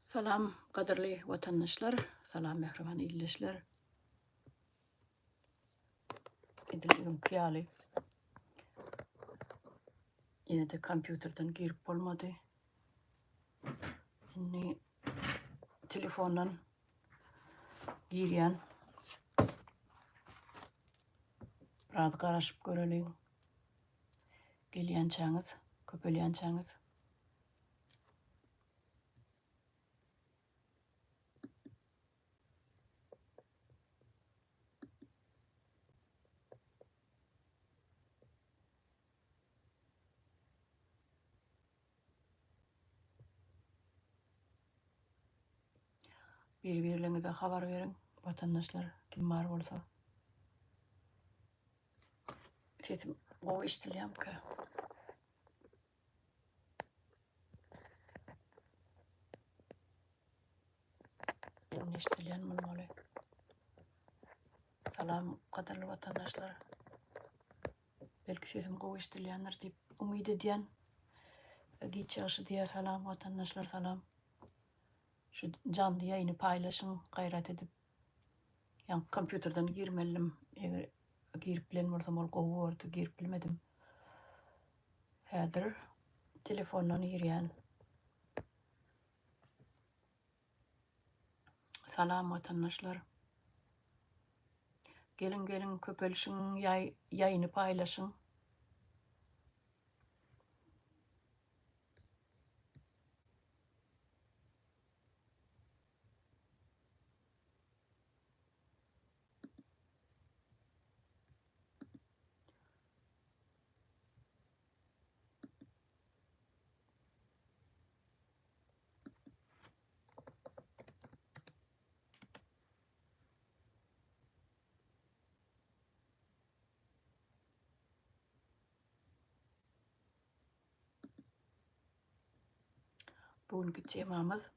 Salam gadyrly watandaşlar, salam mähriban ildeşler. Edil öňki ýaly ýene-de kompýuterden girip bolmady. Indi telefondan girýän. Biraz garaşyp göreliň. Gelýänçäňiz, köpelýänçäňiz. Bir-birleriňize habar beriň, watandaşlar, kim bar bolsa. Sesim gowy eşidilýärmikä? Indi eşidilýän bolmaly. Salam gadyrly watandaşlar. Belki sesim gowy eşidilýändir diýip umyt edýän. Giç ýagşy diýýär salam watandaşlar salam. Şu janly ýaýyny paýlaşyň gaýrat edip. Ýa kompýuterden girmelidim. Eger girip bilen bolsam ol gowy bordy girip bilmedim. Häzir telefondan girýän. Salam watandaşlar. Geliň geliň köpelişiň ýaýyny paýlaşyň. Bu günki temamyz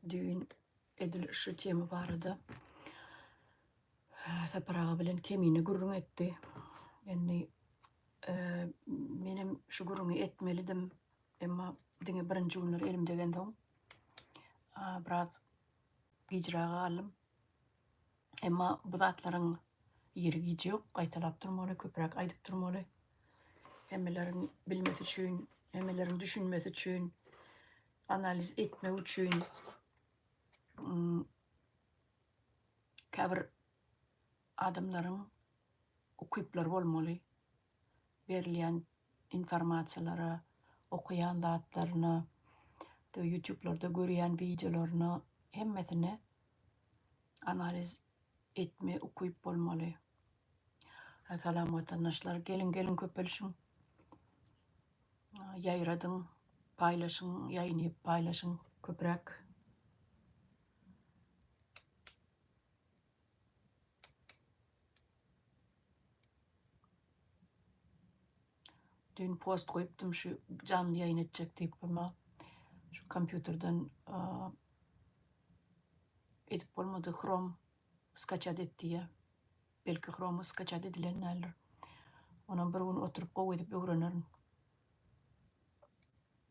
düýn edil şu tema barada Sapar aga bilen Kemine gürrüň etdi. Indi menem şu gürrüňi etmelidim. Emma diňe birinji günler elim degensoň biraz gijräge galdym. Emma bu zatlaryň ýeri gije ýok, gaýtalap durmaly, köpräk aýdyp durmaly. Hemmeleriň bilmesi üçin, hemmeleriň düşünmesi üçin, analiz etmek üçin käbir adamlaryň ukyplary bolmaly. Berilýän informasiýalara, okaýan zatlaryna, ýutublarda görýän wideolaryna hemmesine analiz etme ukyp bolmaly. Salam watandaşlar, geliň geliň köpelişiň. Ýaýradyň, paýlaşyň, ýaýyny paýlaşyň köpräk. Düýn post goýupdym şu janly ýaýyn etjek diýip emma şu kompýuterden edip bolmady. Chrome skaçat et diýýär. Belki Chrome skaçat edilen däldir. Onam bir gün oturyp gowy edip öwrenerin.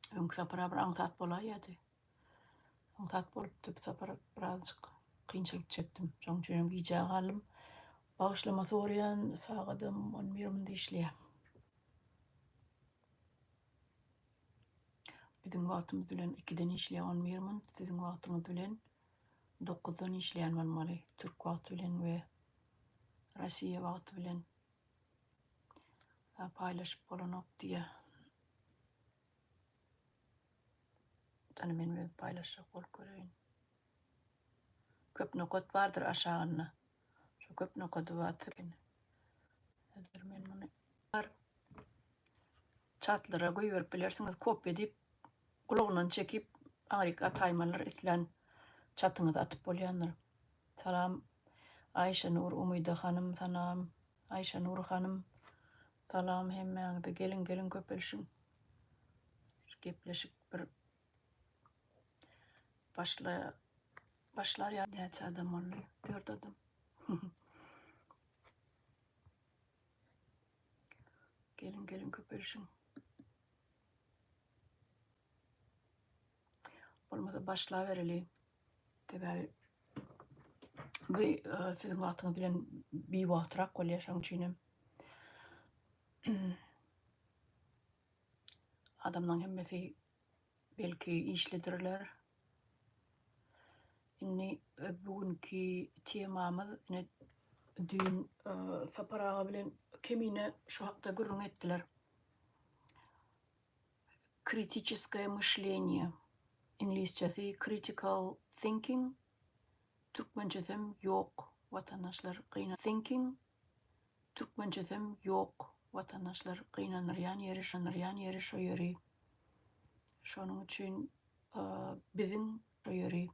Öňki sapar bir aňsat bolaýýardy. Aňsat bolupdy bu sapar birazjyk kynçylyk çekdim. Şonuň üçin hem gijä galdym. Bagyşlama soraýan sagadam on bir munda işleýär. Biziň wagtymyz bilen ikiden işleýär on bir munt, siziň wagtyňyz bilen dokuzdan işleýän bolmaly. Türk wagty bilen we Rossiýa wagty bilen paýlaşyp bolanok diýýär. Hany men özüm paýlaşjak bolup göreýin. Köp nokat bardyr aşagynda. Şu köp nokady basyp. Häzir men muny bar. Çatlara goýberip bilersiňiz. Kopýa diýip gulagyndan çekip aňryk ataýmalyr islän çatyňyza atyp bolýandyr. Salam Aýşenur Umyda hanym salam Aýşenur hanym salam hemmäňize geliň geliň köpelişiň. Gepleşik bir başla başlar ýa näçe adam boldy? 4 adam. Gelin gelin köpelişiň. Bolmasa başlabereli. Sebäbi bu siziň wagtyňyz bilen biwagtrak bolýar, şonuň üçin hem adamlaryň hemmesi belki işlidirler. Indi bu günki temamyz ine düýn Sapar aga bilen Kemine şu hakda gürrüň etdiler. Kritiçeskoýe myşleniýe, iňlisçesi critical thinking, türkmençesem ýok watandaşlar gyna thinking, türkmençesem ýok watandaşlar gynandyrýan ýeri şonyrýan ýeri şo ýeri. Şonuň üçin biziň şo ýeri.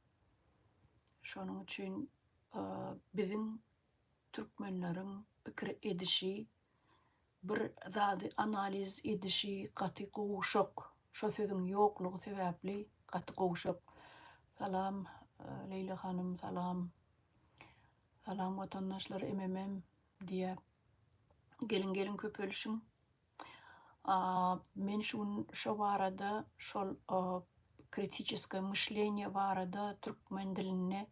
Şonuň üçin biziň türkmenleriň pikir edişi bir zady analiz edişi gaty gowşak. Şo sözüň ýoklugy sebäpli gaty gowşak. Salam Leýla hanym salam. Salam watandaşlar MMM diýýä. Geliň geliň köpelişiň. Men şu gün şo barada şol kritiçeskoýe myşleniýe barada türkmen dilinde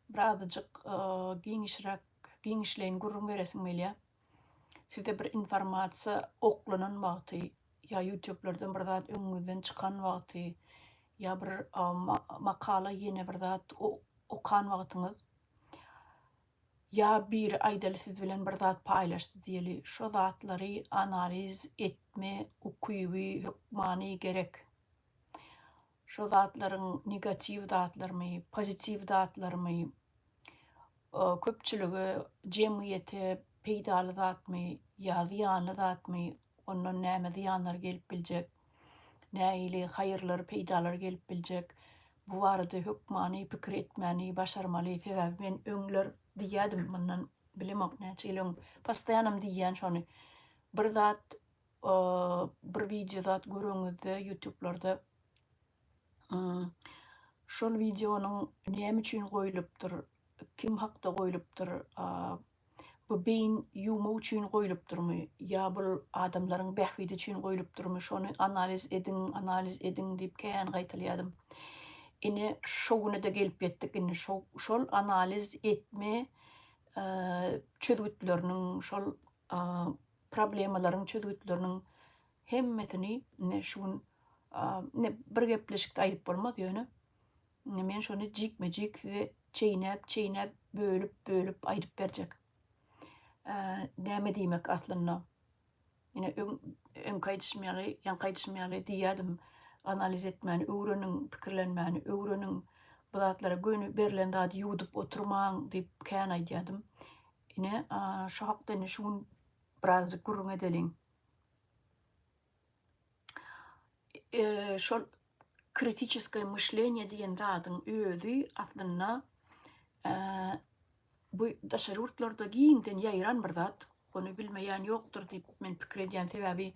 birazajyk giňişräk giňişleýin gürrüň beresim gelýär. Size bir informasiýa oklanan wagty ýa ýutublardan bir zat öňüňizden çykan wagty ýa bir makala ýene bir zat okan wagtyňyz ýa biri aýdaly siz bilen bir zat paýlaşdy diýeli şo zatlary analiz etme ukyby hökmany gerek. Şo zatlaryň negatiw zatlarymy, pozitiw zatlarymy, köpçülige, jemgyýete peýdaly zatmy ýa zyýanly zatmy, ondan näme zyýanlar gelip biljek, nähili haýyrlar, peýdalar gelip biljek, bu barada hökmany pikir etmäni başarmaly. Sebäbi men öňler diýýädim, mundan bilemok näçe ýyl öň, postoýanam diýýän şony. Bir zat bir wideo zat göreňizde ýutublarda şol wideonyň näme üçin goýlupdyr, kim hakda goýlupdyr, bu beýin ýuwmak üçin goýlupdyrmy ýa bul adamlaryň bähbidi üçin goýlupdyrmy, şony analiz ediň, analiz ediň diýip kän gaýtalaýardym. Ine şo güne-de gelip ýetdik indi şo şol analiz etme çözgütleriniň şol problemalaryň çözgütleriniň hemmesini ine şu gün ine bir gepleşikde aýdyp bolmaz ýöne ine men şony jikme-jik size çeýnäp çeýnäp bölüp bölüp aýdyp berjek. Näme diýmek aslynda? Ine öň öňki aýdyşym ýaly, ýaňky aýdyşym ýaly diýýärdim. Analiz etmäni öwreniň, pikirlenmäni öwreniň. Bu zatlara göni berlen zady ýuwdup oturmaň diýip kän aýdýardym. Ine, şu hakda indi şu gün birazjyk gürrüň edeliň. Şol kritiçeskoýe myşleniýe diýen zadyň özi aslynda bu daşary ýurtlarda giňden ýaýran bir zat. Ony bilmeýän ýokdur diýip men pikir edýän. Sebäbi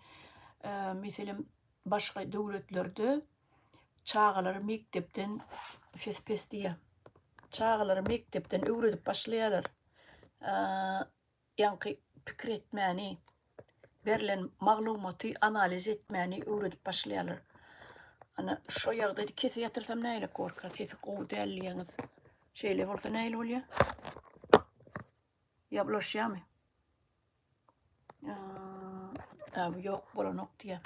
meselem başga döwletlerde çagalary mekdepden ses pes diýýär. Çagalary mekdepden öwredip başlaýarlar. Ýaňky pikir etmäni, berlen maglumaty analiz etmäni öwredip başlaýarlar. Ana şo ýagdaýda kese ýatyrsam nähili gorka, sesi gowy däl diýýäňiz. Şeýle bolsa nähili bolýar? Ýa bulaşýarmy? Aa, bu ýok bolanok diýýär.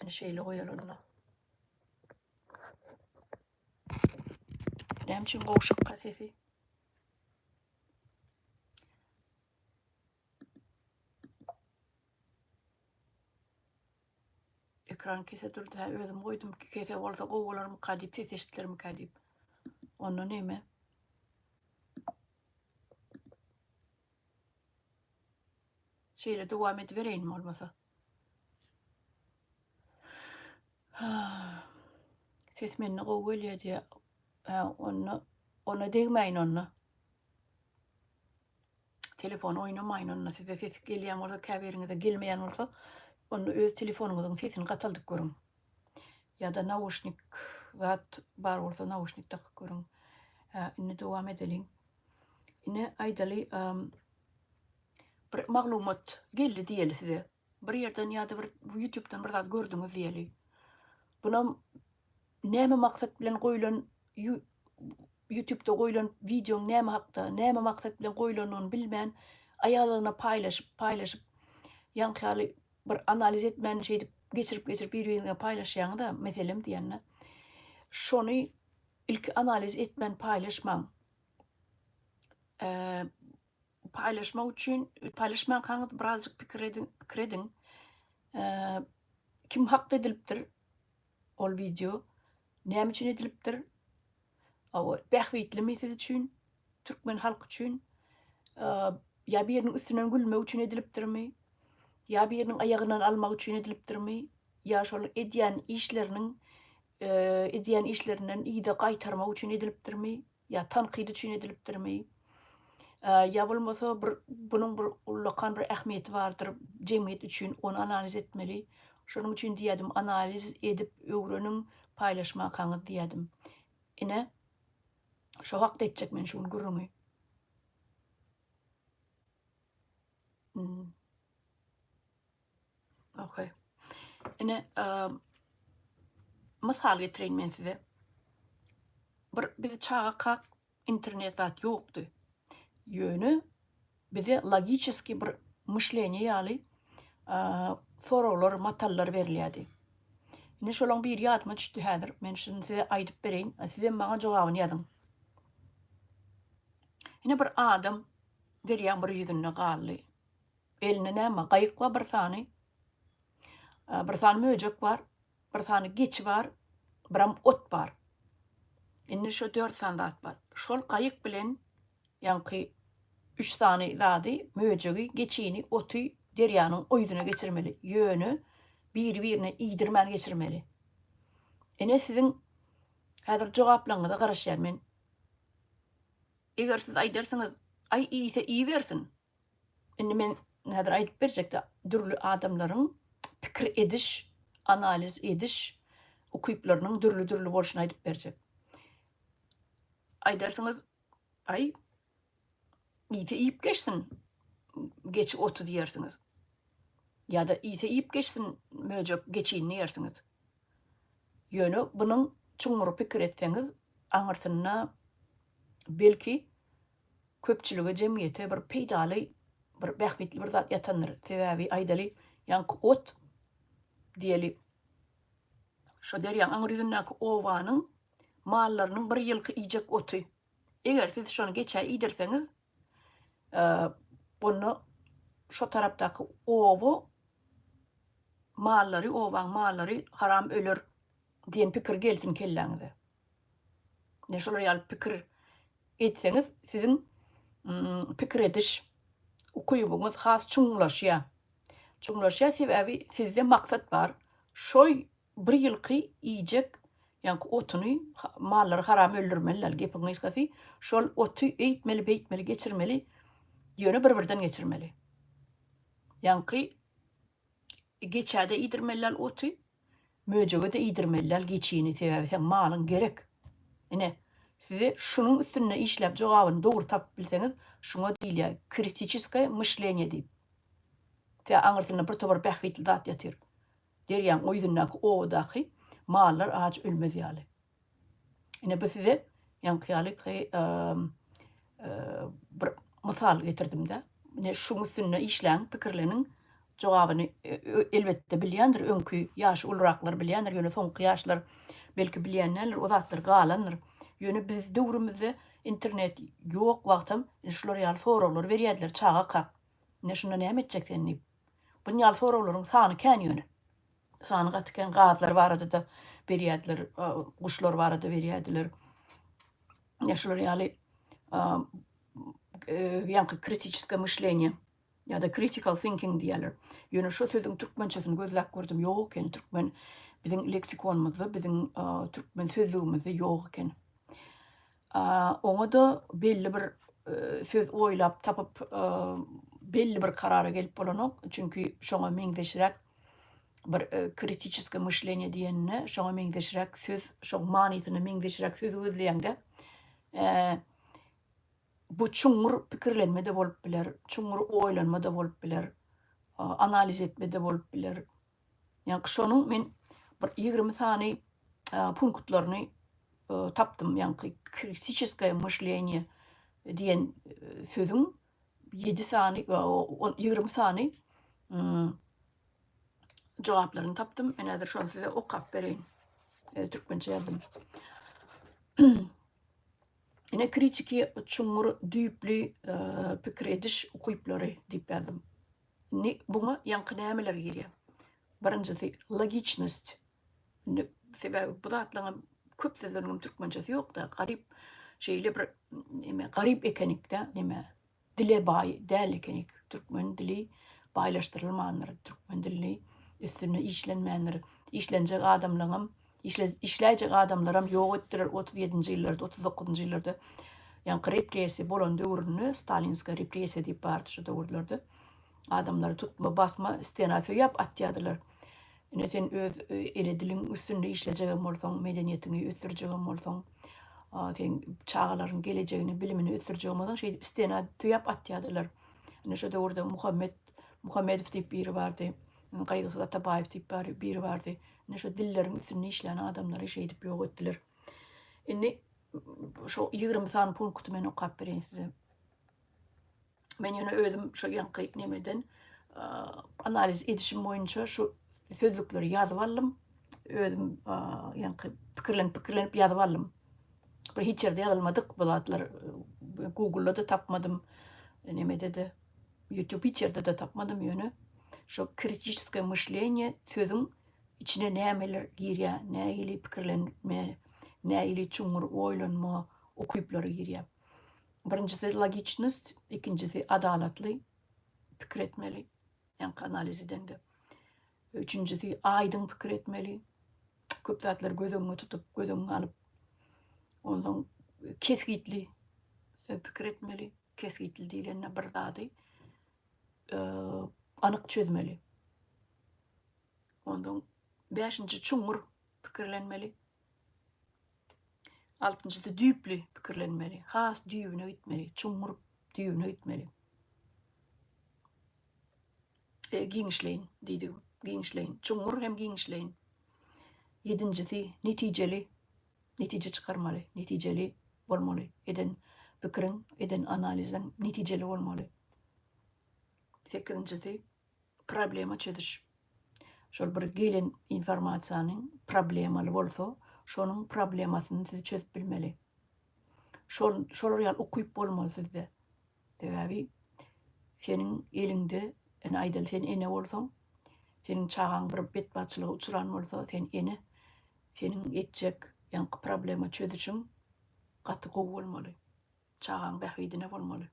Ene şeýle goýaly onda. Näme üçin gowşakka sesi? Ekran kese durdy. Hä, özüm goýdum ki kese bolsa gowy bolarmyka diýip, ses eşidilermikä diýip. Onda neme? Şeýle dowam edibereýin bolmasa. Ses mende gowy gelýär diýýär. Hä, onda ona degmäýin onda. Telefon oýnamaýyn onda. Size ses gelýän bolsa, käbiriňize gelmeýän bolsa, onda öz telefonyňyzyň sesini gataldyp görüň. Ýa-da nauşnik zat bar bolsa, nauşnik dakyp görüň. Hä, indi dowam edeliň. Ine aýdaly, bir maglumat geldi diýeli size. Bir ýerden ýa-da bir YouTube'dan bir zat gördüňiz diýeli. Bunam. näme maksat bilen goýlan ýutubda goýlan wideoň näme hakda, näme maksat bilen goýlanyny bilmän aýalygyna paýlaşyp, paýlaşyp ýaňky ýaly bir analiz etmän şeýdip geçirip geçirip bir-biriňize paýlaşýaňyz-a meselem diýende. Şony ilki analiz etmän paýlaşmaň. Paýlaşmak üçin paýlaşmankaňyz birazjyk pikir ediň, pikir ediň. Kim hakda edilipdir ol wideo? Näme üçin edilipdir? Hawa, bähbitlimi siz üçin, türkmen halky üçin? Ýa biriniň üstünden gülmek üçin edilipdirmi? Ýa biriniň aýagyndan almak üçin edilipdirmi? Ýa şol edýän işleriniň edýän işlerinden yza gaýtarmak üçin edilipdirmi? Ýa tankyt üçin edilipdirmi? Ýa bolmasa bir bunuň bir ullakan bir ähmiýeti bardyr jemgyýet üçin ony analiz etmeli. Şonuň üçin diýýädim analiz edip öwreniň paýlaşmakaňyz diýýädim. Ine şo hakda etjek men şu gün gürrüňi. Hmm. Okay. Ine, mysal getireýin men size. Bir biz çagakak internet zat ýokdy. Ýöne bize logiçeskiý bir myşleniýe ýaly soraglar, matallar berilýärdi. Indi şolaň biri ýadyma düşdi häzir. Men şuny size aýdyp bereýin. Sizem maňa jogabyny ýazyň. Ine bir adam derýaň bir ýüzünde galdy. Elinde näme bar? Gaýyk bar bir sany. Bir sany möjek bar. Bir sany geçi bar. Biram ot bar. Indi şu dört sany zat bar. Şol gaýyk bilen ýaňky üç sany zady, möjegi, geçini, oty derýanyň o ýüzüne geçirmeli. Ýöne biri-birine iýdirmän geçirmeli. Ine siziň häzir jogaplaryňyza garaşýan men. Eger siz aýdarsyňyz, aý iýse iýibersin. Indi men häzir aýdyp berjekde dürli adamlaryň pikir ediş, analiz ediş ukyplarynyň dürli-dürli bolşuny aýdyp berjek. Aýdarsyňyz, aý, iýse iýip geçsin, geçi oty diýersiňiz. Ýa-da iýse iýip geçsin, möjek geçini diýersiňiz. Ýöne bunuň çuňňur pikir etseňiz, aňyrsynda belki köpçülige, jemgyýete bir peýdaly, bir bähbitli bir zat ýatandyr. Sebäbi aýdaly, ýaňky ot diýeli, şo derýaň aňry ýüzündäki obanyň mallarynyň bir ýylky iýjek oty. Eger siz şony geçä iýdirseňiz, onda şo tarapdaky oba mallary, obaň mallary haram öler diýen pikir gelsin kelläňize. Ine şolar ýaly pikir etseňiz, siziň pikir ediş ukybyňyz has çuňlaşýar. Çuňlaşýar sebäbi sizde maksat bar. Şo bir ýylky iýjek ýaňky otuny mallary haram öldürmeli däl. Gepiň gysgasy, şol oty eýtmeli, beýtmeli, geçirmeli, ýöne bir-birden geçirmeli. Ýaňky geçä-de iýdirmeli däl oty, Möjege-de iýdirmeli däl geçini, sebäbi seň malyň gerek. Ine, size şunuň üstünde işläp jogabyny dogry tapyp bilseňiz, şuňa diýilýär kritiçeskoýe myşleniýe diýip. Sebäbi aňyrsynda bir topar bähbitli zat ýatyr. Derýaň o ýüzündäki obadaky mallar aç ölmez ýaly. Ine bu size ýaňky ýaly bir mysal getirdim-de. Ine şuň üstünde işläň, pikirleniň. Jogabyny elbetde bilýändir, öňki ýaşy uluraklar bilýändir, ýöne soňky ýaşlar belki bilýän däldir, o zatlar galandyr. Ýöne biz döwrümizde internet ýok wagtam şular ýaly soraglar berýärdiler çagakak. Ine şunda näme etjek sen diýip. Bunun ýaly soraglaryň sany kän ýöne. Sany gaty kän gazlar barada-da berýärdiler, guşlar barada berýärdiler. Ine şular ýaly ýaňky kritiçeskoe myşleniýe ýa-da critical thinking diýýärler. Ýöne şu sözüň türkmençesini gözläp gördüm, ýok eken türkmen biziň leksikonymyzda, biziň türkmen sözlügimizde ýok eken. Oňa-da belli bir söz oýlap tapyp, belli bir karara gelip bolanok. Çünki şoňa meňzeşräk bir kritiçeskoe myşleniýe diýenine şoňa meňzeşräk söz, şoň manysyna meňzeşräk sözi gözleýäňde, bu çuňňur pikirlenme-de bolup biler, çuňňur oýlanma-da bolup biler, analiz etme-de bolup biler. Ýa şonuň men bir 20 sany. punktlaryny tapdym, ýaňky kritiçeskoýe myşleniýe diýen sözüň ýedi sany, 20 sany jogaplaryny tapdym. Men häzir şony size okap bereýin. Türkmençe ýazdym. Ine kritiki çuňňur düýpli pikir ediş ukyplary diýip ýazdym. Indi buňa ýaňky nämeler girýär? Birinjisi logiçnost. Indi sebäbi bu zatlaryň köp sözleriniň türkmençesi ýok-da, garyp şeýle bir neme garyp ekenik-de neme dile baý däl ekenik. Türkmen dili baýlaşdyrylmandyr. Türkmen dilini üstünde işlenmändir. Işlenjek adamlaryňam, işläýjek adamlaram ýok etdiler 37-nji ýyllarda, 39-njy ýyllarda. Ýaňky repressiýa bolan döwründe, stalinskiý repressiýa diýip bardy şo döwürlerde. Adamlary tutma, basma, stena söýäp atýardylar. Ine sen öz ene diliň üstünde işlejegem bolsaň, medeniýetiňi ösdürjegem bolsaň, sen çagalaryň gelejegini, bilimini ösdürjegem bolsaň, şeýdip stena söýäp atýardylar. Ine şo döwürde Muhammet Muhammedow diýip biri bardy. Gaýgysyz Atabaýew diýip biri bardy. Ine şo dilleriň üstünde işlän adamlary şeýdip ýok etdiler. Indi şo 20 sany punkty men okap bereýin size. Men ýöne özüm şo ýaňky nemeden analiz edişim boýunça şu sözlükleri ýazyp aldym. Özüm ýaňky pikirlenip pikirlenip ýazyp aldym. Bir hiç ýerde ýazylmadyk bu zatlar Google-da-da tapmadym. Nemede-de YouTube hiç ýerde-de tapmadym ýöne şo kritiçeskoe myşleniýe sözüň içine nämeler girýär, nähili pikirlenme, nähili çuňňur oýlanma ukyplary girýär. Birinjisi logiçnost, ikinjisi adalatly pikir etmeli, ýaňky analiz edende. Üçünjisi aýdyň pikir etmeli. Köp zatlary göz öňüňe tutup, göz öňüňe alyp. Onsoň kesgitli e, pikir etmeli. Kesgitli diýlende bir zady e, anyk çözmeli. Onsoň bäşinji çuňňur pikirlenmeli. Altynjysy düýpli pikirlenmeli. Has düýbüne gitmeli. Çuňňur düýbüne gitmeli. E, giňişleýin diýdigim. Giňişleýin. Çuňňur hem giňişleýin. Ýedinjisi netijeli. Netije çykarmaly. Netijeli bolmaly. Eden pikiriň, eden analiziň netijeli bolmaly. Sekizinjisi problema çözüş. Şol bir gelen informasiýanyň problemaly bolsa, şonuň problemasyny siz çözüp bilmeli. Şol şolar ýaly ukyp bolmaly sizde. Sebäbi seniň eliňde, ene aýdaly sen ene bolsaň, seniň çagaň bir betbagtçylyga uçran bolsa, sen ene, seniň etjek ýaňky problema çözüşiň gaty gowy bolmaly. Çagaň bähbidine bolmaly.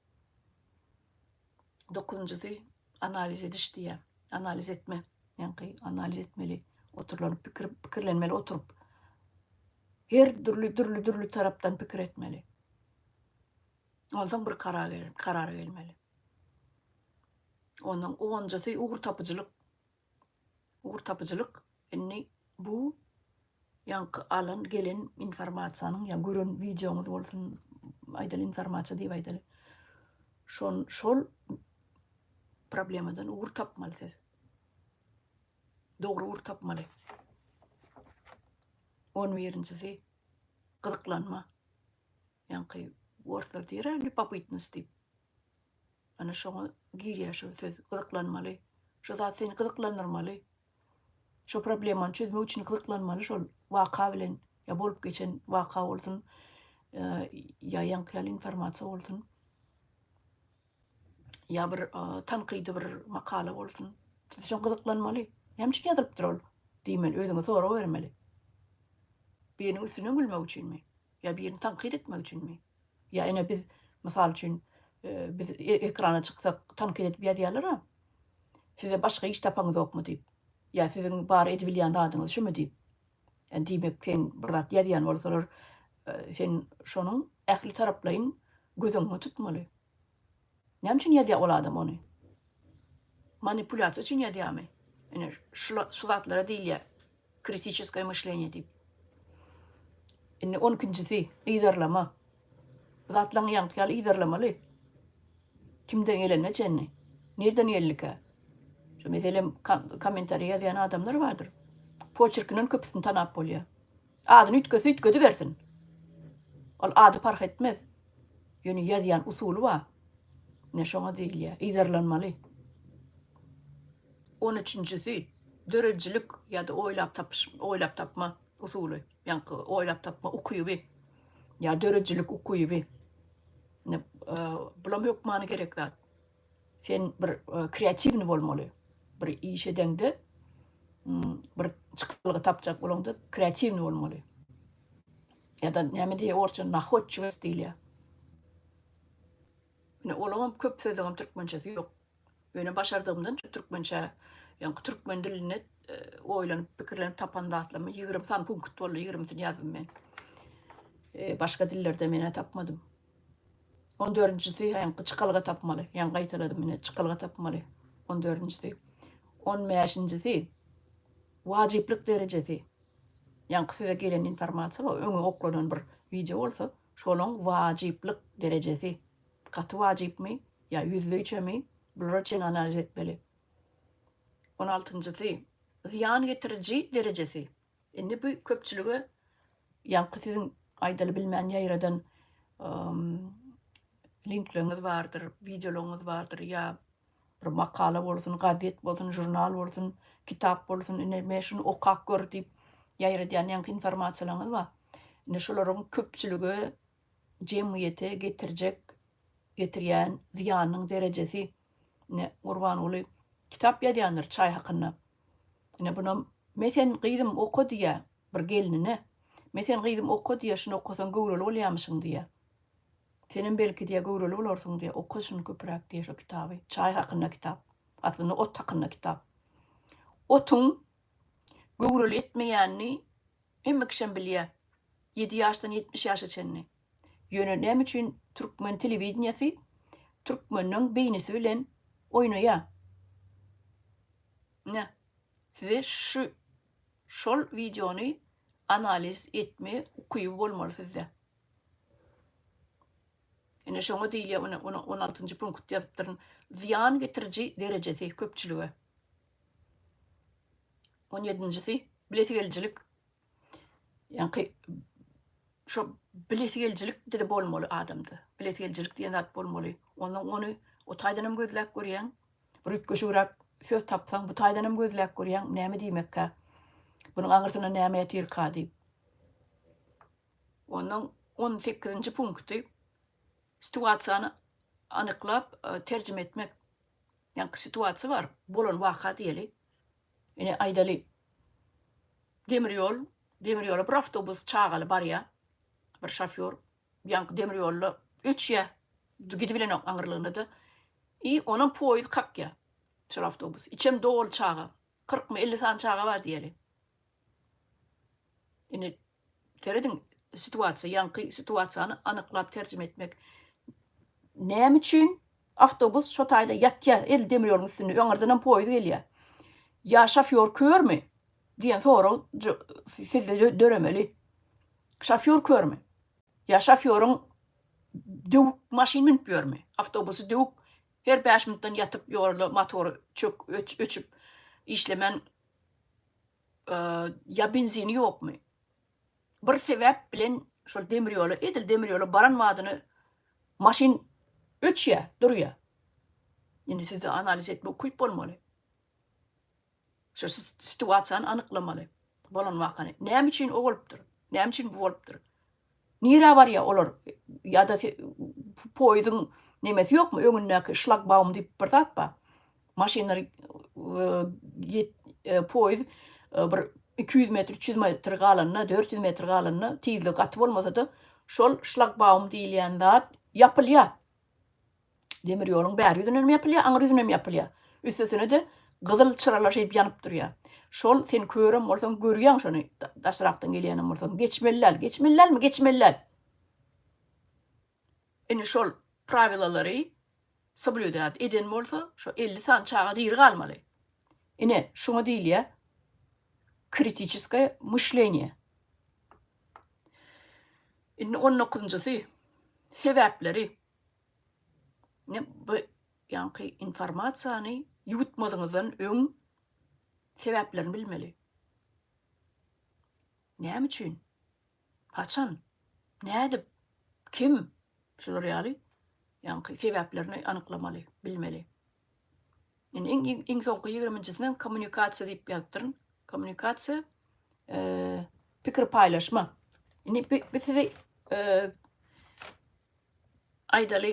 Dokuzynjysy analiz ediş diýýär. Analiz etme. Ýaňky analiz etmeli. Oturlanyp pikir pikirlenmeli oturyp. Her dürli dürli dürli tarapdan pikir etmeli. Onsoň bir karar karara gelmeli. Onuň onunjysy ugur tapyjylyk. Ugur tapyjylyk indi bu ýaňky alan gelen informasiýanyň ýa gören wideoňyz bolsun aýdaly informasiýa diýip aýdaly. Şon şol problemadan ugur tapmaly siz. Dogry ugur tapmaly. On birinjisi gyzyklanma. Ýaňky orslar diýer-ä lýubopytnost diýip. Ana şoňa girýär şu söz, gyzyklanmaly. Şo zat seni gyzyklandyrmaly. Şo problemany çözmek üçin gyzyklanmaly şol waka bilen ýa bolup geçen waka bolsun, ýa ýaňky ýaly informasiýa bolsun, ýa bir tankydy bir makala bolsun. Siz şoň gyzyklanmaly. Näme üçin ýazylypdyr ol diýmeli, özüňe sorag bermeli. Biriniň üstünden gülmek üçinmi? Ýa birini tankyt etmek üçinmi? Ýa ine biz mysal üçin biz e, ekrana çyksak tankyt edip ýazýarlar-a. Size başga iş tapaňyzokmy diýip. Ýa siziň bar edibilýän zadyňyz şumy diýip. Yani diýmek sen bir zat ýazýan bolsalar sen şonuň ähli taraplaýyn göz öňüne tutmaly. Näme üçin ýazýar ol adam ony? Manipulýasiýa üçin ýazýarmy? Ine şu şu zatlara diýilýär. Kritiçeskoýe myşleniýe diýip. Indi on ikinjisi, yzarlama. Bu zatlaryň ýaňky ýaly yzarlamaly. Kimden gelenine çenli. Nirden geldikä? Şu meselem kommentariý ýazýan adamlar bardyr. Poçerkinden köpüsini tanap bolýar. Adyny üýtgetse üýtgedibersin. Ol ady parh etmez. Ýöne ýazýan usuly bar. Ine şoňa diýilýär, yzarlanmaly. On üçünjisi, döredijilik ýa-da oýlap tapyş, oýlap tapma usuly, ýaňky oýlap tapma ukyby ýa döredijilik ukyby. Ine, bulam hökmany gerek zat. Sen bir kreatiwny bolmaly. Bir iş edeňde, bir çykalga tapjak bolaňda kreatiwny bolmaly. Ýa-da näme diýýär orsça nahodçiwost diýilýär. Ine olaňam köp sözleňem türkmençesi ýok. Ýöne başardygymdan türkmençe, ýaňky türkmen dilinde oýlanyp, pikirlenip tapan zatlarymy 20 sany punkt boldy, 20-sini ýazdym men. Başga dillerde men-ä tapmadym. On dördünjisi ýaňky çykalga tapmaly. Ýaňy gaýtaladym ine, çykalga tapmaly. On dördünjisi. On bäşinjisi wajyplyk derejesi. Ýaňky size gelen informasiýa we öňe oklanan bir wideo bolsa, şolaň wajyplyk derejesi. Gaty wajypmy ýa ýüzleýçemi, bulara çenli analiz etmeli. On altynjysy zyýan getiriji derejesi. Indi bu köpçülige ýaňky siziň aýdaly bilmän ýaýradan linkleriňiz bardyr, wideolaryňyz bardyr ýa bir makala bolsun, gazet bolsun, žurnal bolsun, kitap bolsun, ine men şuny okap gör diýip ýaýradýan ýaňky informasiýalaryňyz bar. Indi şolaryň köpçülige, jemgyýete getirjek, getirýän zyýanynyň derejesi ine Gurbanguly kitap ýazýandyr çaý hakynda. Ine bunam me sen gyzym oka diýýä bir gelnine. Me sen gyzym oka diýýä şuny okasaň göwreli bolýamyşyň diýýä. Senem belki diýýä göwreli bolarsyň diýýä oka şuny köpüräk diýýä şo kitaby. Çaý hakynda kitap. Aslynda ot hakynda kitap. Otuň göwreli etmeýänini hemme kişem bilýä. Ýedi ýaşdan 70 ýaşa çenli. Ýöne näme üçin türkmen telewideniýesi türkmeniň beýnisi bilen oýnaýa? Ine, size şu şol wideony analiz etme ukyby bolmaly sizde. Ine şoňa diýilýär, ine ony 16-njy punkt ýazypdyryn. Zyýan getiriji derejesi köpçülige. 17-njisi bilesigelijilik. Ýaňky şo bilesigelijilik dili bolmaly adamda. Bilesigelijilik diýen zat bolmaly. Ondan ony o taýdan hem gözläp görýäň. Bir üýtgeşigräk söz tapsaň, bu taýdan hem gözläp görýäň, näme diýmekkä? Bunuň aňyrsynda näme ýatyrka diýip. Ondan 18-nji punkty situasiýany anyklap e, terjime etmek. Ýaňky situasiýa bar, bolan waka diýeli. Ine aýdaly, demir ýol, demir ýola bir awtobus çagaly barýar. Bir şofýor ýaňky demir ýolda öçýär. Gidibilenok aňyrlygyna-da. I onam poýuz kakýar. Şol awtobus. Içem doly çaga. 40-my 50 sany çaga bar diýeli. Indi Serediň, situasiýa, ýaňky situasiýany anyklap terjime etmek. Näme üçin awtobus şo taýda ýatýar, edil demir ýoluň üstünde, öňürdenam poýuz gelýär. Ýa şofýor körmi? diýen sorag sizde döremeli. Şofýor körmi? Ýa şofýoryň döwük maşyn münüp ýörmi? Awtobusy döwük her 5 minutdan ýatyp ýolda motory çök öçüp işlemän ýa benzini ýokmy? Bir sebäp bilen şol demir ýola, edil demir ýola baran badyna maşyn öçýär, durýar. Indi sizde analiz etme ukyp bolmaly. Şu situasiýany anyklamaly. Bolan wakany. Näme üçin o bolupdyr? Näme üçin bu bolupdyr? Nirä barýar olar? Ýa-da poýeziň nemesi ýokmy? Öňündäki şlagbaum diýip bir zat bar. Maşynlar poýez bir 200 metr, 300 metr galanda, 400 metr galanda tizligi gaty bolmasa-da, şol şlagbaum diýilýän zat ýapylýar. Demir ýoluň bäri ýüzünden hem ýapylýar, aňry ýüzünden hem ýapylýar. Üstesine-de gyzyl çyralar şeýdip ýanyp durýar. Şol sen körem bolsaň görýäň şony daşrakdan gelýänem bolsaň. Geçmeli däl, geçmeli dälmi, geçmeli däl. Indi şol prawilalary soblýudat eden bolsa, şo 50 sany çaga diri galmaly. Ine, şuňa diýilýär kritiçeskoýe myşleniýe. Indi 19-njysy sebäpleri. Ne bu ýaňky informasiýany ýuwutmazyňyzdan öň sebäplerini bilmeli. Näme üçin? Haçan? Nädip? Kim? Şular ýaly ýaňky sebäplerini anyklamaly, bilmeli. Indi iň iň, iň soňky ýigriminjisine kommunikasiýa diýip ýazypdyryn. Kommunikasiýa e, pikir paýlaşma. Indi bi sizi e, aýdaly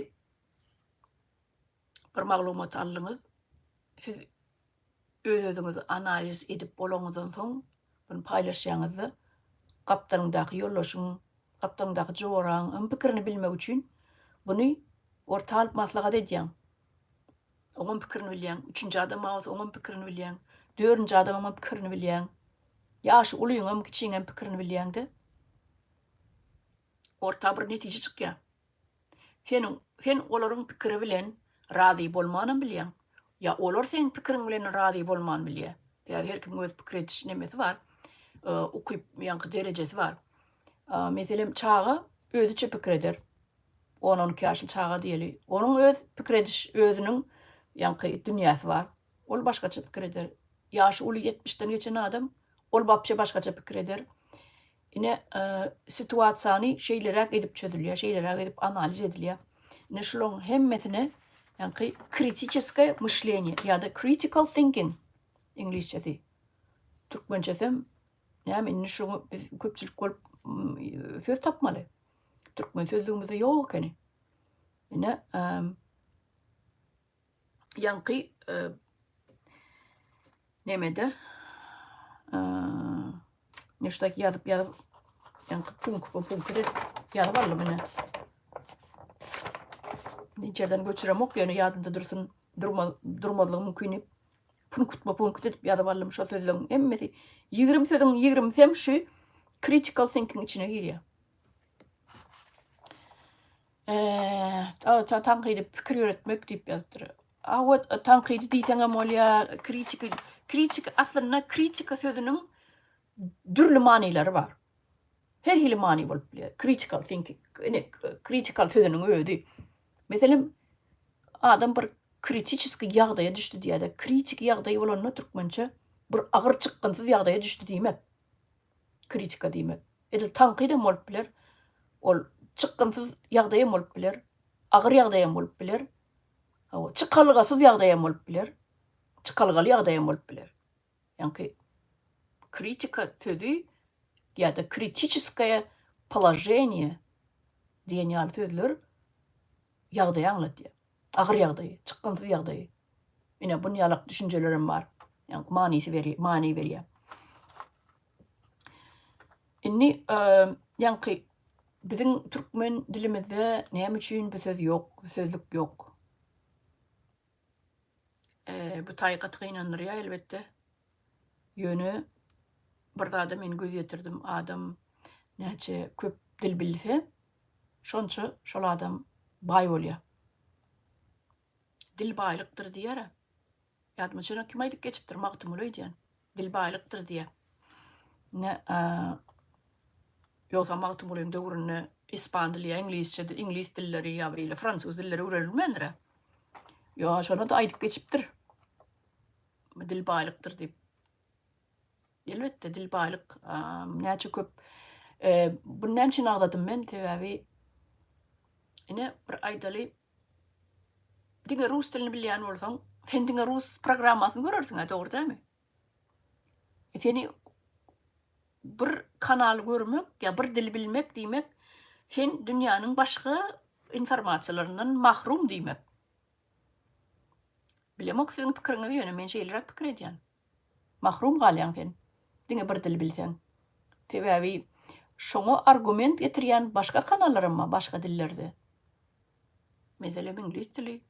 bir maglumat aldyňyz. Siz öz-özüňizi analiz edip bolaňyzdan soň, bunu paýlaşýaňyzda, gapdalyňdaky ýoldaşyň, gapdalyňdaky joraň hem pikirini bilmek üçin buny orta alyp maslahat edýäň. Oňam pikirini bilýäň. Üçünji adam bar bolsa oňam pikirini bilýäň. Dördünji adamyňam pikirini bilýäň. Ýaşy ulyňam, kiçiňem pikirini bilýäň-de. Orta bir netije çykýar. Seniň, sen olaryň pikiri bilen razy bolmanam bilýäň. Ýa olar seň pikiriň bilen razy bolman bilýär. Sebäbi her kimiň öz pikir ediş nemesi bar. Ukyp, ýaňky derejesi bar. Meselem, çaga özüçe pikir eder. On-on iki ýaşly çaga diýeli. Onuň öz pikir ediş, özüniň ýaňky dünýäsi bar. Ol başgaça pikir eder. Ýaşy uly ýetmişden geçen adam, ol wapşe başgaça pikir eder. Ine, situasiýany şeýleräk edip çözülýär, şeýleräk edip analiz edilýär. Ine, şularyň hemmesine ýaňky kritiçeskoe myşleniýe ýa-da critical thinking iňlisçesi. Türkmençesem näme indi şuňa biz köpçülik bolup söz tapmaly. Türkmen sözlügimizde ýok ekeni. Ine, ýaňky nemede ne şudak ýazyp ýazyp ýaňky punkt bu punkt edip ýazyp aldym ine. Niçerden göçüremok ýöne ýadymda dursun durma durmazlygy mümkin diýip punkt bu punkt edip ýazyp aldym şo sözleriň hemmesi 20 sözüň 20-sem şu critical thinking içine girýär. Eee, tankydy pikir ýöretmek diýip ýazypdyr. Hawa, tankydy diýseňem bolýar, kritika, kritika aslynda kritika sözüniň dürli manylary bar. Her hili many bolup bilýär. Critical thinking, ine, critical sözüniň özi. Meselem, adam bir kritiçeskiý ýagdaýa düşdi diýýär-de, kritiki ýagdaý bolanda türkmençe bir agyr çykgynsyz ýagdaýa düşdi diýmek. Kritika diýmek. Edil tankyt hem bolup biler. Ol çykgynsyz ýagdaý hem bolup biler. Agyr ýagdaý hem bolup biler. Hawa, çykalgasyz ýagdaý hem bolup biler. Çykalgaly ýagdaý hem bolup biler. Ýaňky kritika sözi ýa-da kritiçeskoýe položeniýe diýen ýaly sözler ýagdaýy aňladýar. Agyr ýagdaýy, çykgynsyz ýagdaýy. Ine, bun ýalak düşünjelerem bar. Ýagny manysy beri, many berýär. Indi ýaňky biziň türkmen dilimizde näme üçin bu söz ýok, bu sözlük ýok? Bu taý gaty gynandyrýar elbetde. Ýöne bir zada men göz ýetirdim, adam näçe köp dil bilse, şonça şol adam baý bolýar. Dil baýlykdyr diýer-ä. Ýadyma düşenok kim aýdyp geçipdir, Magtymguly öýdýän. Dil baýlykdyr diýýär. Ine, ýogsa Magtymgulyň döwründe ispan dili ýa iňlisçe, iňlis dilleri ýa beýle fransuz dilleri öwrenilmändir-ä. Ýa şonda-da aýdyp geçipdir. Dil baýlykdyr diýip. Elbetde dil baýlyk näçe köp. Bunu näme üçin agzadym men? Sebäbi ine bir aýdaly diňe rus dilini bilýän bolsaň, sen diňe rus programmasyny görersiň-ä, dogry dälmi? E, seni bir kanaly görmek ýa bir dili bilmek diýmek, sen dünýäniň başga informasiýalaryndan mahrum diýmek. Bilemok siziň pikiriňizi, ýöne men şeýleräk pikir edýän. Mahrum galýaň sen, diňe bir dil bilseň. Sebäbi şoňa argument getirýän başga kanallaram bar başga dillerde. Meselem iňlis dili.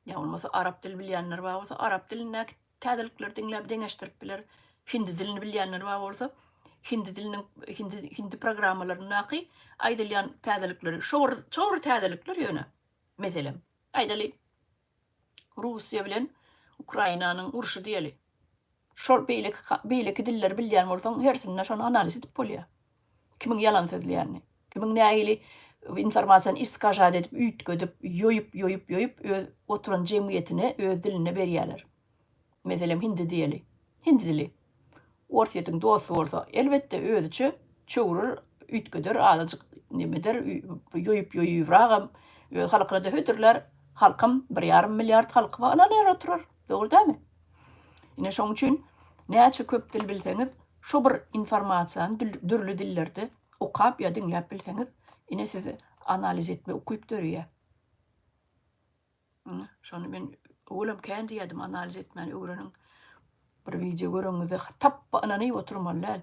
Ýa bolmasa arap dili bilýänler bar bolsa arap dilindäki täzelikleri diňläp deňeşdirip biler. Hindi dilini bilýänler bar bolsa hindi diliniň hindi hindi programmalaryndaky aýdylýan täzelikleri şo bir şo bir täzelikler ýöne. Meselem, aýdaly Russiýa bilen Ukrainanyň urşy diýeli. Şol beýleki beýleki dilleri bilýän bolsaň, hersinde şony analiz edip bolýar. Kimiň ýalan sözleýänini, kimiň nähili informasiýany iskažat edip, üýtgedip, ýoýup, ýoýup, ýoýup öz oturan jemgyýetine öz dilinde berýärler. Meselem, hindi diýeli. Hindi dili. Orsýetiň dosty bolsa, elbetde özüçe. Çöwrer, üýtgeder, azajyk nemeder, ýoýup-ýoýubragam öz halkyna-da hödürlär. Halkam bir ýarym milliard halky bar, ynanar oturar. Dogry dälmi? Ine şoň üçin näçe köp dil bilseňiz, şo bir informasiýany dürli dillerde okap ýa diňläp bilseňiz, ine size analiz etme ukyp döreýär. Şony men öwelem kän diýýärdim, analiz etmäni öwreniň. Bir wideo göreňizde tapba ynanyp oturmaly däl.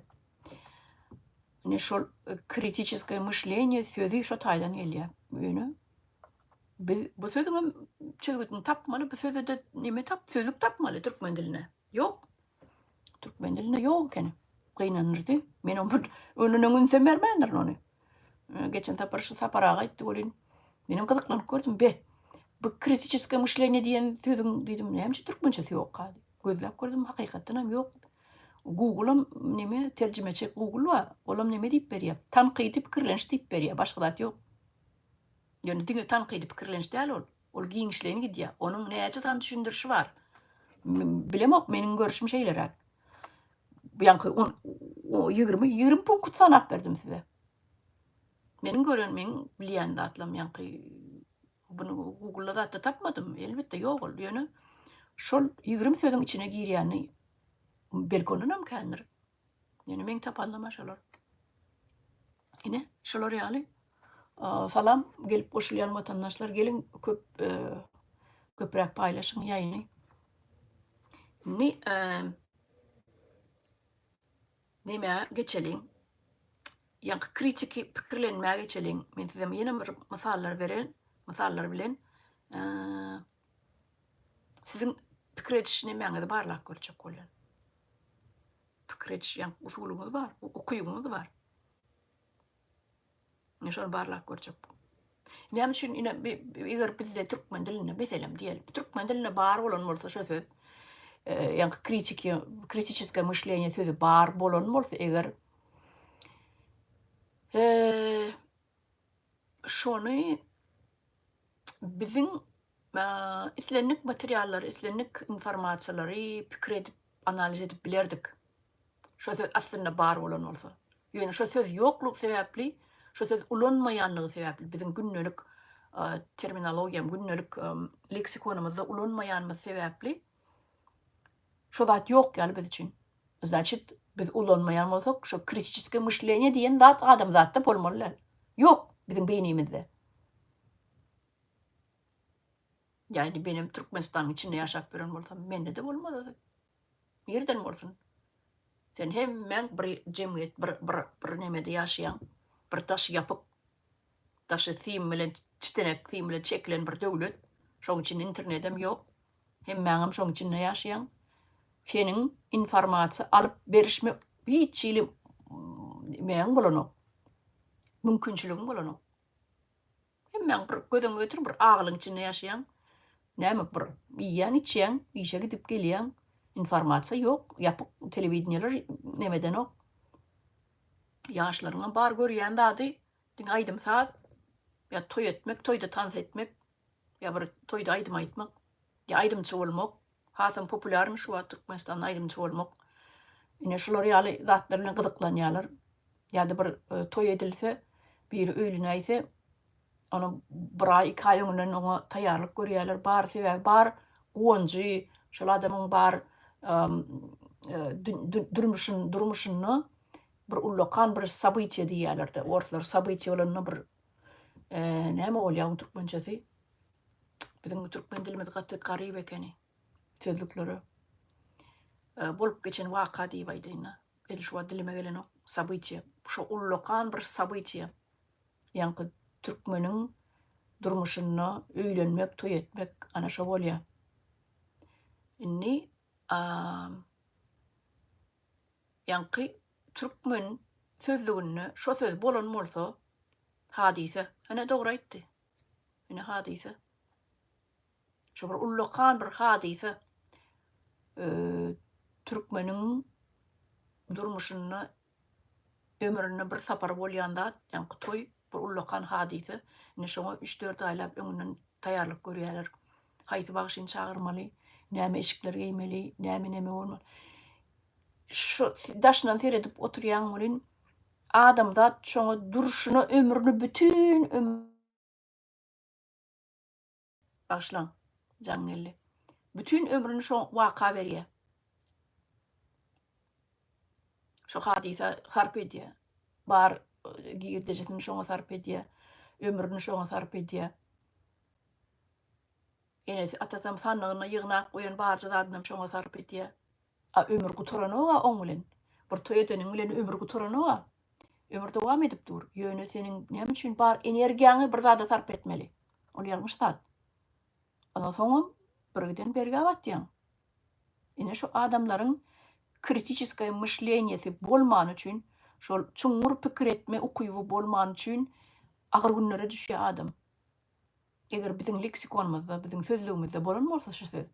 Ine şol e, kritiçeskoe myşleniýe sözi şo taýdan gelýär. Ýöne biz bu sözüň hem çözgüdini tapmaly, bu söze-de neme tap, sözlük tapmaly türkmen diline. Ýok. Türkmen dilinde ýok ekeni. Gynandyrdy. Men onu öňünden öň ünsem bermändirin ony. Geçen sapar şu Sapar aga aýtdy welin, menem gyzyklanyp gördüm. Be, bu kritiçeskoe myşleniýe diýen sözüň diýdim, näme üçin türkmençesi ýokka diýip. Gözläp gördüm, hakykatdan hem ýok. Google'am neme terjimeçi Google bar, olam neme diýip berýär? Tankydy pikirleniş diýip berýär, başga zat ýok. Ýöne diňe tankydy pikirleniş däl ol. Ol giňişleýin gidýär. Onuň näçe sany düşündirişi bar. Bilemok, meniň görüşüm şeýleräk. Bu ýaňky 20 20 punkt sanap berdim size. Meniň gören, meniň bilýän zatlarym ýaňky bunu Google-da zatda tapmadym. Elbetde ýok ol. Ýöne şol 20 sözüň içine girýäni belki ondan hem kändir. Ýöne meň tapanlama şolar. Ine, şolar ýaly. Salam gelip goşulýan watandaşlar, geliň köp e, köpräk paýlaşyň ýaýyny. Indi e, Nämä geçeliň? Ýaňky kritiki pikirlenmä geçeliň. Men size ýene bir mysallar beren, mysallar bilen siziň pikir ediş nemäňizi barlap görjek bolýan. Pikir ediş ýaňky usulyňyz bar, ukybyňyz bar. Ine şony barlap görjek. Näme üçin ine eger bizde türkmen dilinde meselem diýelim, türkmen dilinde bar bolan bolsa şo söz, e, ýaňky kritiki, kritiçeskoe myşleniýe sözi bar bolan bolsa eger e, şony biziň e, islendik materiallary, islendik informasiýalary pikir edip, analiz edip bilerdik. Şo söz aslynda bar bolan bolsa. Ýöne şo söz ýoklugy sebäpli, şo söz ulanmaýanlygy sebäpli biziň gündelik terminologiýam, gündelik leksikonymyzda ulanmaýanymyz sebäpli şo zat ýok ýaly biz üçin. Znaçit, biz ulanmaýan bolsak, şo kritiçeskiý myşleniýe diýen zat adamzatda bolmaly däl. Ýok biziň beýnimizde. Ýa indi menem Türkmenistanyň içinde ýaşap ýören bolsam, mende-de bolmaz. Nirden bolsun? Sen hemmäň bir jemgyýet, bir bir bir nemede ýaşaýaň. Bir daşy ýapyk, daşy sim bilen, çitenek sim bilen çekilen bir döwlet. Şoň içinde internedem ýok. Hemmäňem şoň içinde ýaşaýaň. Seniň informasiýa alyp berişme hiç hili nemäň bolanok. Mümkinçiligiň bolanok. Hemmäň bir göz öňüňe getir bir agylyň içinde ýaşaýaň. Näme bir iýýäň içýäň, işe gidip gelýäň. Informasiýa ýok, ýapyk telewideniýeler neme edenok. Ýaşlaryňam bar görýän zady diňe aýdym-saz ýa toý etmek, toýda tans etmek ýa bir toýda aýdym aýtmak ýa aýdymçy bolmak. Hasam populýarny şu wagt Türkmenistanda aýdymçy bolmak. Ine şular ýaly zatlar bilen gyzyklanýarlar. Ýa-da bir e, toý edilse, biri öýlenäýse, ony bir aý, iki aý öňünden oňa taýýarlyk görýärler. Bar sebäbi bar guwanjy, şol adamyň bar e, durmuşyn, durmuşynda bir ullakan bir sobytiýa diýýärler-de. Orslar sobytiýa bolanda bir e, näme bolýar onuň türkmençesi? Biziň türkmen dilimiz gaty garyp ekeni. Sözlüklere e, bolup geçen waka diýip aýdaýyn-da. Edil şu wagt dilime gelenok. Sobytiýe. Şo ullakan bir sobytiýe. Ýaňky türkmeniň durmuşynda öýlenmek, toý etmek ana şo bolýar. Indi ýaňky türkmen sözlüginde şo söz bolan bolsa hadysa. Ene dogry aýtdy. Ine hadysa. Şu bir ullakan bir hadysa. Türkmeniň durmuşynda ömründe bir sapar bolýan zat, ýaňky toý bir ullakan hadysa. Indi şoňa 3-4 aýlap öňünden taýýarlyk görýärler. Haýsy bagşyny çagyrmaly, näme eşikler geýmeli, näme näme bolmaly. Şu daşyndan seredip oturýaň welin. Adamzat şoňa durşuna ömrüni bütin ömrüni Bagyşlaň, jaň geldi. Bütin ömrüni şo waka berýär. Şo hadysa sarp edýär. Bar girdejisini şoňa sarp edýär. Ömrüni şoňa sarp edýär. Enesi, atasam sandygyna ýygnap goýan barja zadynam şoňa sarp edýär. A ömür gutaranok-a oň bilen. Bir toý edeniň bilen ömür gutaranok-a. Ömür dowam edip dur. Ýöne seniň näme üçin bar energiýaňy bir zada sarp etmeli? Ol ýalňyş zat. Ondan soňam birgiden bergä batýaň. Ine şu adamlaryň kritiçeskoýe myşleniýesi bolmany üçin, şol çuňňur pikir etme ukyby bolmany üçin agyr günlere düşýär adam. Eger biziň leksikonymyzda, biziň sözlügimizde bolan bolsa şu söz,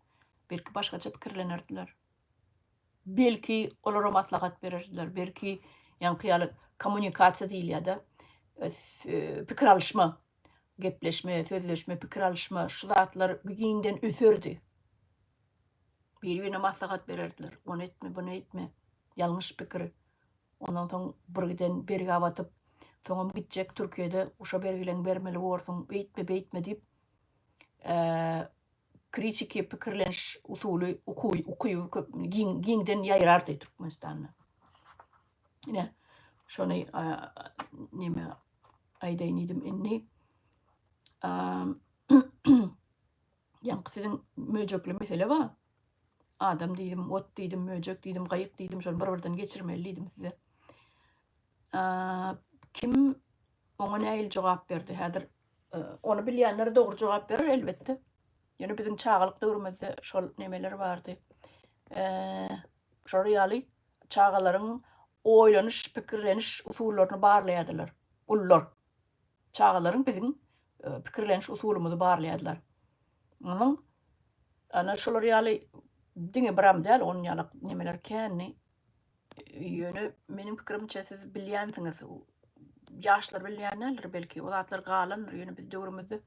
belki başgaça pikirlenerdiler. Belki olara maslahat bererdiler, belki ýaňky ýaly kommunikasiýa diýilýär-de, pikir alyşma, gepleşme, sözleşme, pikir alyşma, şu zatlar giňden öserdi. Biri-birine maslahat bererdiler. Ony etme, buny etme. Ýalňyş pikir. Ondan soň birgiden bergä batyp, soňam gitjek Türkiýede şo bergileňi bermeli borsuň, beýtme, beýtme diýip, kritiki pikirleniş usuly, ukyby köp giň, giňden ýaýrardy Türkmenistanda. Ine, şony neme aýdaýyn diýdim indi. Ýaňky siziň möjekli mesele bar. Adam diýdim, ot diýdim, möjek diýdim, gaýyk diýdim, şony bir-birden geçirmeli diýdim size. Kim oňa nähili jogap berdi? Häzir ony bilýänler dogry jogap berer elbetde. Ýöne biziň çagalyk döwrümizde şol nemeler bardy. Şolar ýaly çagalaryň oýlanyş, pikirleniş usullaryny barlaýardylar ulular. Çagalaryň biziň pikirleniş usulymyzy barlaýardylar. Munuň ana şolar ýaly diňe biram däl, onuň ýaly nemeler kändi. Ýöne meniň pikirimçe siz bilýänsiňiz. Ýaşlar bilýän däldir belki, o zatlar galandyr. Ýöne biz döwrümizde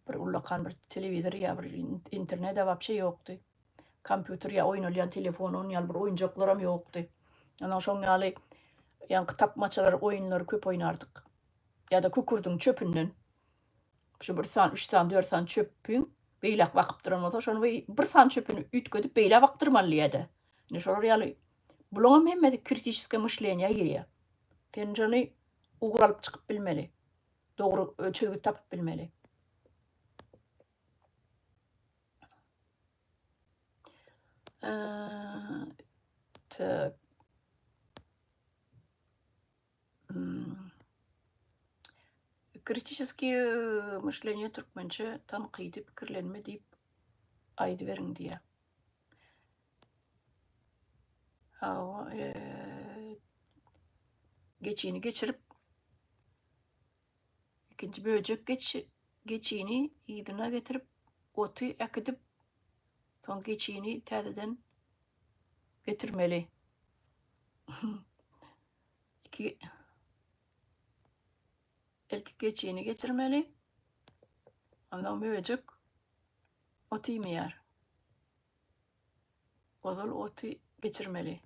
bir ullakan bir telewizor ýa bir internet wapşe ýokdy. Kompýuter ýa oýnalýan telefon onuň ýaly bir oýunjaklaram ýokdy. Ondan şoň ýaly ýaňky tapmaçalar oýunlary köp oýnardyk. Ýa-da kükürdiň çöpünden şu bir sany, üç sany, dört sany çöpüň beýläk bakyp duran bolsa, şony bir sany çöpüni üýtgedip beýläk bakdyrmaly diýýär-de. Indi şolar ýaly bulaňam hemmesi kritiçeskiý myşleniýä girýär. Sen şony ugur alyp çykyp bilmeli. Dogry çözgüt tapyp bilmeli. Tak. Kritiçeskiý myşleniýe türkmençe tankydy pikirlenme diýip aýdyberiň diýýär. Hawa, geçini geçirip ikinji böjek geç geçini yzyna getirip oty äkidip soň geçini täzeden getirmeli. Iki ilki geçini geçirmeli. Ondan möjek ot iýmeýär. Ozal oty geçirmeli.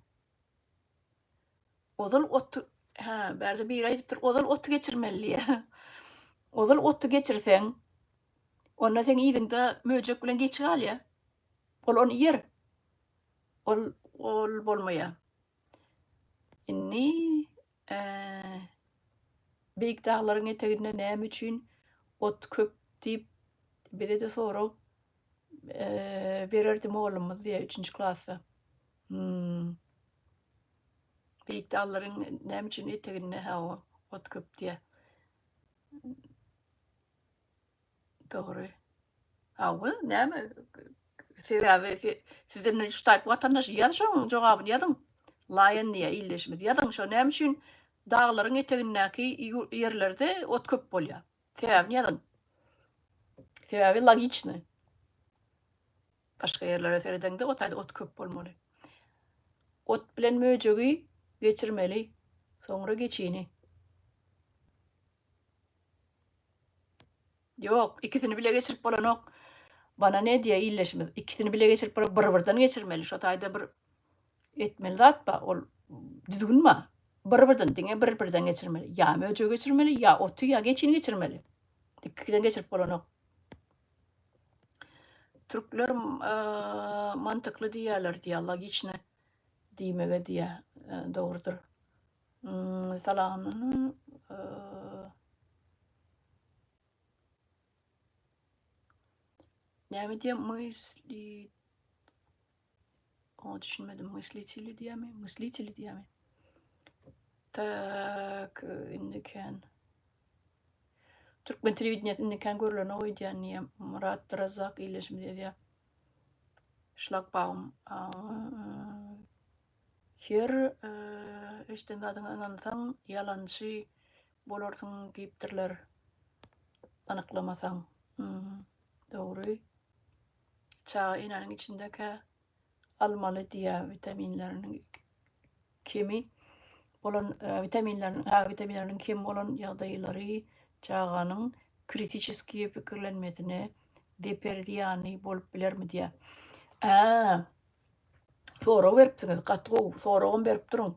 Ozal oty, hä, bärde biri aýdypdyr, ozal oty geçirmeli diýýär. Ozal oty geçirseň, onda seň yzyňda möjek bilen geçi galýar. Ol ony iýer. Ol ol bolmaýar. Indi beýik daglaryň eteginde näme üçin ot köp diýip bize-de sorag bererdi mugallymymyz diýýär üçünji klasda. Hmm. Beýik daglaryň näme üçin eteginde hawa ot köp diýýär. Dogry. Hawa, näme? Sebäbi sizden şu taýp watandaş ýaz şonuň jogabyny ýazyň. Lion diýýär ildeşimiz. Ýazyň şo näme üçin daglaryň etegindäki ýerlerde ot köp bolýar. Sebäbini ýazyň. Sebäbi logiçny. Başga ýerlere seredeňde o taýda ot köp bolmaly. Ot bilen möjegi geçirmeli, soňra geçini. Ýok, ikisini bile geçirip bolanok. Bana ne diýýär ildeşimiz? Ikisini bile geçirip bolan bir-birden geçirmeli. Şo taýda bir etmeli zat bar. Ol düzgün bar. Bir-birden, diňe bir-birden geçirmeli. Ýa möjegi geçirmeli, ýa oty, ýa geçini geçirmeli. Ikiden geçirip bolanok. Türkler mantykly diýýärler diýýär, logiçne diýmege diýýär. Dogrudyr. Salam. Näme diýýär? Mysli Oňa düşünmedim. Mysliteli diýýärmi? Mysliteli diýýärmi? Tak, indi kän. Türkmen telewideniýesi indi kän görlenok öýdýän diýýär. Myrat Razak illeşimiz ýazýar. Şlagbaum. Her eşden zadyňa ynansaň, ýalançy bolarsyň diýipdirler. Anyklamasaň. Dogry. Çaga enäniň içindekä almaly diýýär witaminleriniň kemi bolan witaminleriniň ha witaminleriniň kem bolan ýagdaýlary çaganyň kritiçeskiý pikirlenmesine zeper zyýany bolup bilermi diýýär. Ä sorag beripsiňiz gaty gowy soragam berip duruň.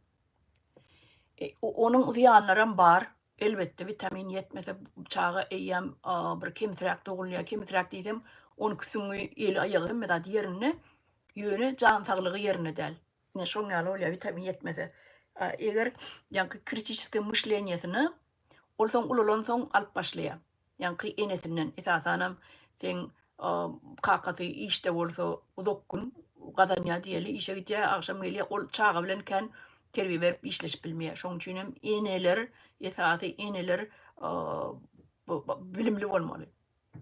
Onuň zyýanlaram bar. Elbetde witamin ýetmese çaga eýýäm bir kemsiräk dogulýar. Kemsiräk diýsem, 12 süňňi, eli, aýagy hemme zat ýerinde, ýöne jan saglygy ýerinde däl. Ine şoň ýaly bolýar witamin ýetmese. Eger ýaňky kritiçeskiý myşleniýesini ol soň ulalansoň alyp başlaýar. Ýaňky enesinden, esasanam seň kakasy işde bolsa uzak gün gazanýar diýeli, işe gidýär, agşam gelýär, ol çaga bilen kän terbiýe berip işleşip bilmeýär. Şonuň üçin hem eneler, esasy eneler bilimli bolmaly.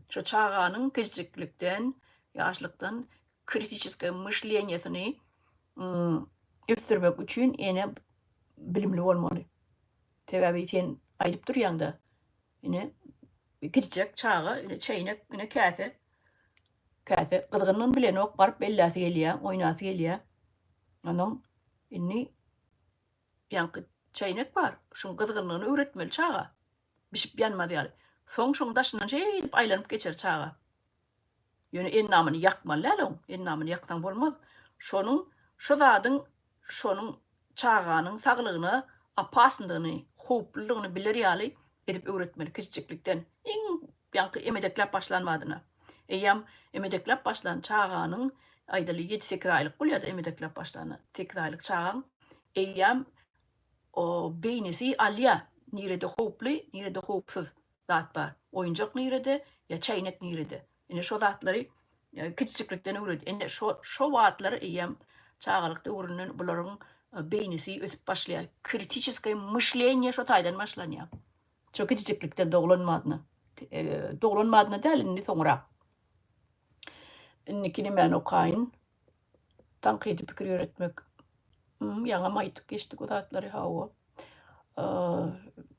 Şo çaganyň kiçijiklikden, ýaşlykdan kritiçeskiý myşleniýesini ösdürmek üçin ene bilimli bolmaly. Sebäbi sen aýdyp durýaňda, Ine, kiçijek çaga, ine çeýnek, ine käse. Käse gyzgynlygyny bilenok, baryp elläsi gelýär, oýnasy gelýär. Ondan indi ýaňky çeýnek bar, şuň gyzgynlygyny öwretmeli çaga. Bişip ýanmaz ýaly. Soň şoň daşyndan şeýdip aýlanyp geçer çaga. Ýöne endamyny ýakmaly däl oň. Endamyny ýaksaň bolmaz. Şonuň, şo zadyň şonuň çaganyň saglygyna opasnydygyny, howpludygyny biler ýaly edip öwretmeli kiçijiklikden. Iň ýaňky emedekläp başlan badyna. Eýýäm emedekläp başlan çaganyň, aýdaly ýedi-sekiz aýlyk bolýar-da emedekläp başlanda. Sekiz aýlyk çagaň eýýäm beýnisi alýar, nirede howply, nirede howpsuz. zat bar. Oýunjak nirede, ýa çäýnek nirede? Ine şo zatlary kiçijiklikden öwret. Ine şo şo wagtlar eýýäm çagalyk döwründen bularyň beýnisi ösüp başlaýar. Kritiçeskoý myşleniýe şo taýdan başlanýar. Şo kiçijiklikden doglan badyna. Doglan badyna däl indi soňrak. Indiki nämäni okaýyn? Tankydy pikir ýöretmek. Ýaňam aýdyp geçdik o zatlary hawa.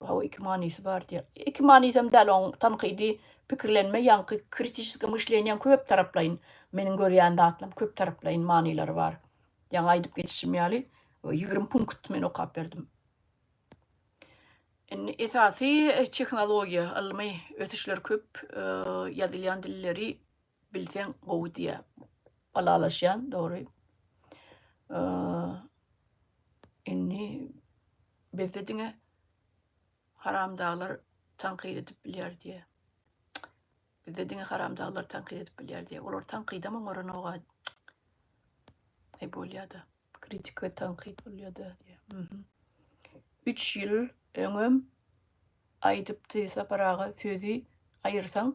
Hawa iki manysy bar diýýär. Iki manysam däl oň tankydy pikirlenme ýaňky kritiçeskiý myşleniýaň köp taraplaýyn meniň görýän zatlarym köp taraplaýyn manylary bar. Ýaňy aýdyp geçişim ýaly 20 punkt men okap berdim. Indi esasy tehnologiýa, ylmy ösüşler köp ýazylýan dilleri bilseň gowy diýýär. Ylalaşýan dogry. Indi bizde diňe haramdaglar tankyt edip bilýär diýýär. Bizde diňe haramdaglar tankyt edip bilýär diýýär. Olar tankydam oňaranoga. Aý bolýa-da. Kritika tankyt bolýa-da diýýär. Mhm. 3 ýyl öňem aýdypdy Sapar aga sözi aýyrsaň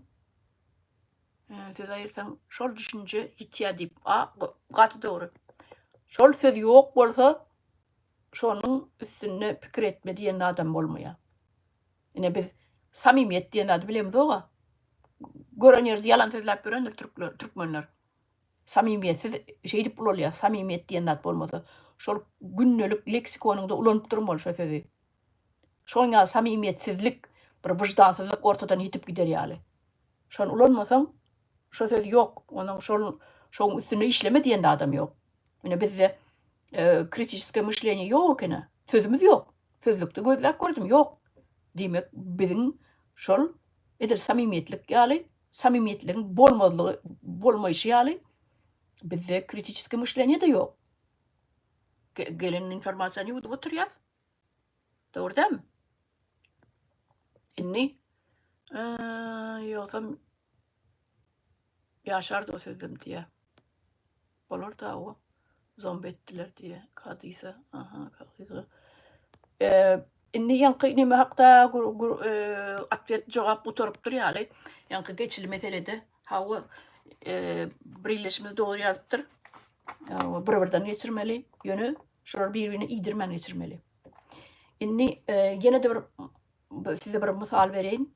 söz aýyrsaň şol düşünje ýitýär diýip. A, gaty dogry. Şol söz ýok bolsa şonuň üstünde pikir etme diýen zadam bolmaýar. Ine biz samimiýet diýen zady bilemizog-a. Gören ýerde ýalan sözläp ýörendir türkler, türkmenler. Samimiýetsiz şeýdip ulalýar, samimiýet diýen zat bolmasa. Şol gündelik leksikonyňda ulanyp durmaly şo sözi. Şoň ýaly samimiýetsizlik, bir wyždansyzlyk ortadan ýitip gider ýaly. Şony ulanmasaň, şo söz ýok. Onuň şol şoň üstünde işleme diýen zadam ýok. Ine bizde kritiçeskiý myşleniýe ýok ekeni. Sözümiz ýok. Sözlükde gözläp gördüm, ýok. Diýmek, biziň şol edil samimiýetlik ýaly, samimiýetligiň bolmazlygy, bolmaýşy ýaly bizde kritiçeskiý myşleniýe-de ýok. Gelen informasiýany ýuwdup oturýas. Dogry dälmi? Indi ýogsam ýaşardy o sözlem diýýär. Bolar da o. Zombi etdiler diýýär. Hadysa. Aha, hakyky. Indi ýaňky neme hakda atwet jogap gutarypdyr ýaly. Ýaňky geçili meselede. Hawa, bir illeşimiz dogry ýazypdyr. Bir-birden geçirmeli. Ýöne şolar bir-birini iýdirmän geçirmeli. Indi ýene-de bir size bir mysal bereýin.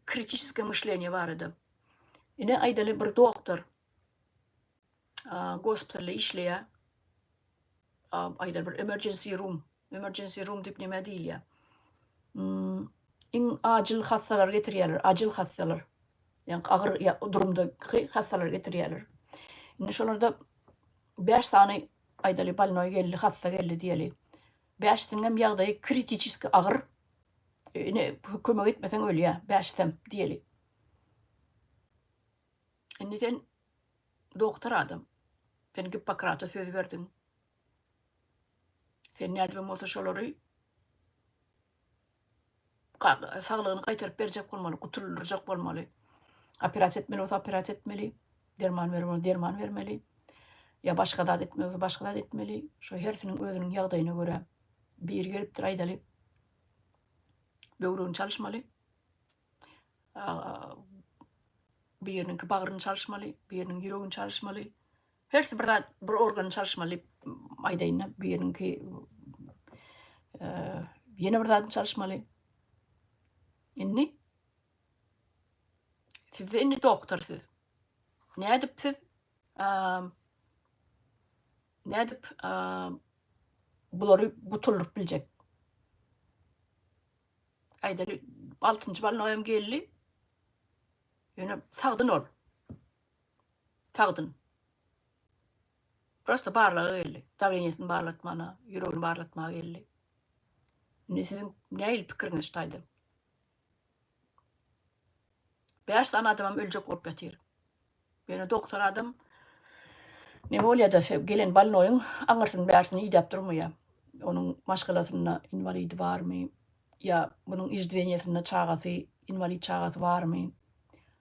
Kritiçeskiý myşleniýe barada. Ine aýdaly bir doktor gospitalda işleýär. Aýdaly bir emergency room. Emergency room diýip nämä diýilýär? Hmm, iň ajyl hassalar getirýärler, ajyl hassalar. Ýagny agyr durumdaky hassalar getirýärler. Indi şolarda 5 sany aýdaly bolnoý geldi, hassa geldi diýeli. Bäşisiniň hem ýagdaýy kritiçeski agyr. Ine kömek etmeseň ölýär, bäşisem diýeli. Indi sen doktor adam. Sen Gippokrata söz berdiň. Sen nädibem bolsa şolary saglygyny gaýtaryp berjek bolmaly, gutuldyrjak bolmaly. Operasiýa etmeli bolsa operasiýa etmeli, derman bermeli bolsa derman bermeli. Ýa başga zat etmeli bolsa başga zat etmeli. Şo hersiniň özüniň ýagdaýyna görä. Biri gelipdir aýdaly. Böwregini çalyşmaly. Biriniňki bagryny çalyşmaly, biriniň ýüregini çalyşmaly. Hersi bir zat, bir organy çalyşmaly aýdaýyn-da, biriniňki ýene bir zadyny çalyşmaly. Indi sizde indi doktor siz. Nädip siz nädip bulary gutuldyryp biljek? Aýdaly, altynjy balnoýam geldi. Ýöne sagdyn ol. Sagdyn. Prosta barlaga geldi. Dawleniýesini barlatmana, ýüregini barlatmaga geldi. Indi siziň nähili pikiriňiz şu taýda? 5 sany adamam öljek bolup ýatyr. Ýöne doktor adam ne bolýada gelen bolnoýyň aňyrsyny bärsini idäp durmaýar. Onuň maşgalasynda inwalidi barmy ýa munuň iždiweniýesinde çagasy inwalid çagasy barmy?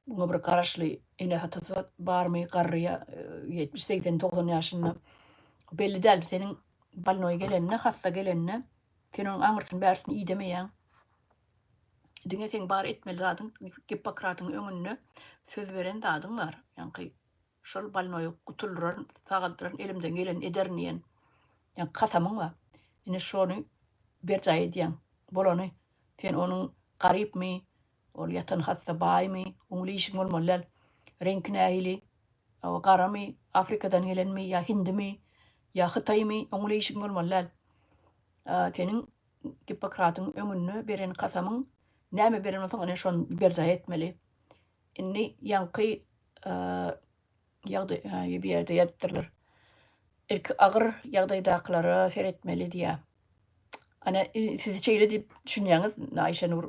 Muňa bir garaşly ene-atasy barmy garry ýa 70 80 90 ýaşynda belli däl. Seniň bolnoý gelende hassa gelende sen onuň aňyrsyny bärsini idemeýäň. Diňe seň bar etmeli zadyň Gippokratyň öňünde söz beren zadyň bar. Ýaňky şol bolnoýy gutuldyraryn, sagaldyraryn, elimden gelenini ederin diýen ýaňky kasamyň bar. Ine şony berjaý edýäň. Bolany. Sen onuň garypmy, ol ýatan hassa baýmy, oň bilen işiň bolmaly däl. Reňki nähili, garamy, Afrikadan gelenmi ýa hindimi, ýa hytaýmy, oň bilen işiň bolmaly däl. Seniň Gippokratyň öňünde beren kasamyň näme beren bolsaň ine şony berjaý etmeli. Indi ýaňky ýagdaý bu ýerde ýazypdyrlar. Ilki agyr ýagdaýdakylara seretmeli diýýär. Ana siz şeýle diýip düşünýäňiz Aýşenur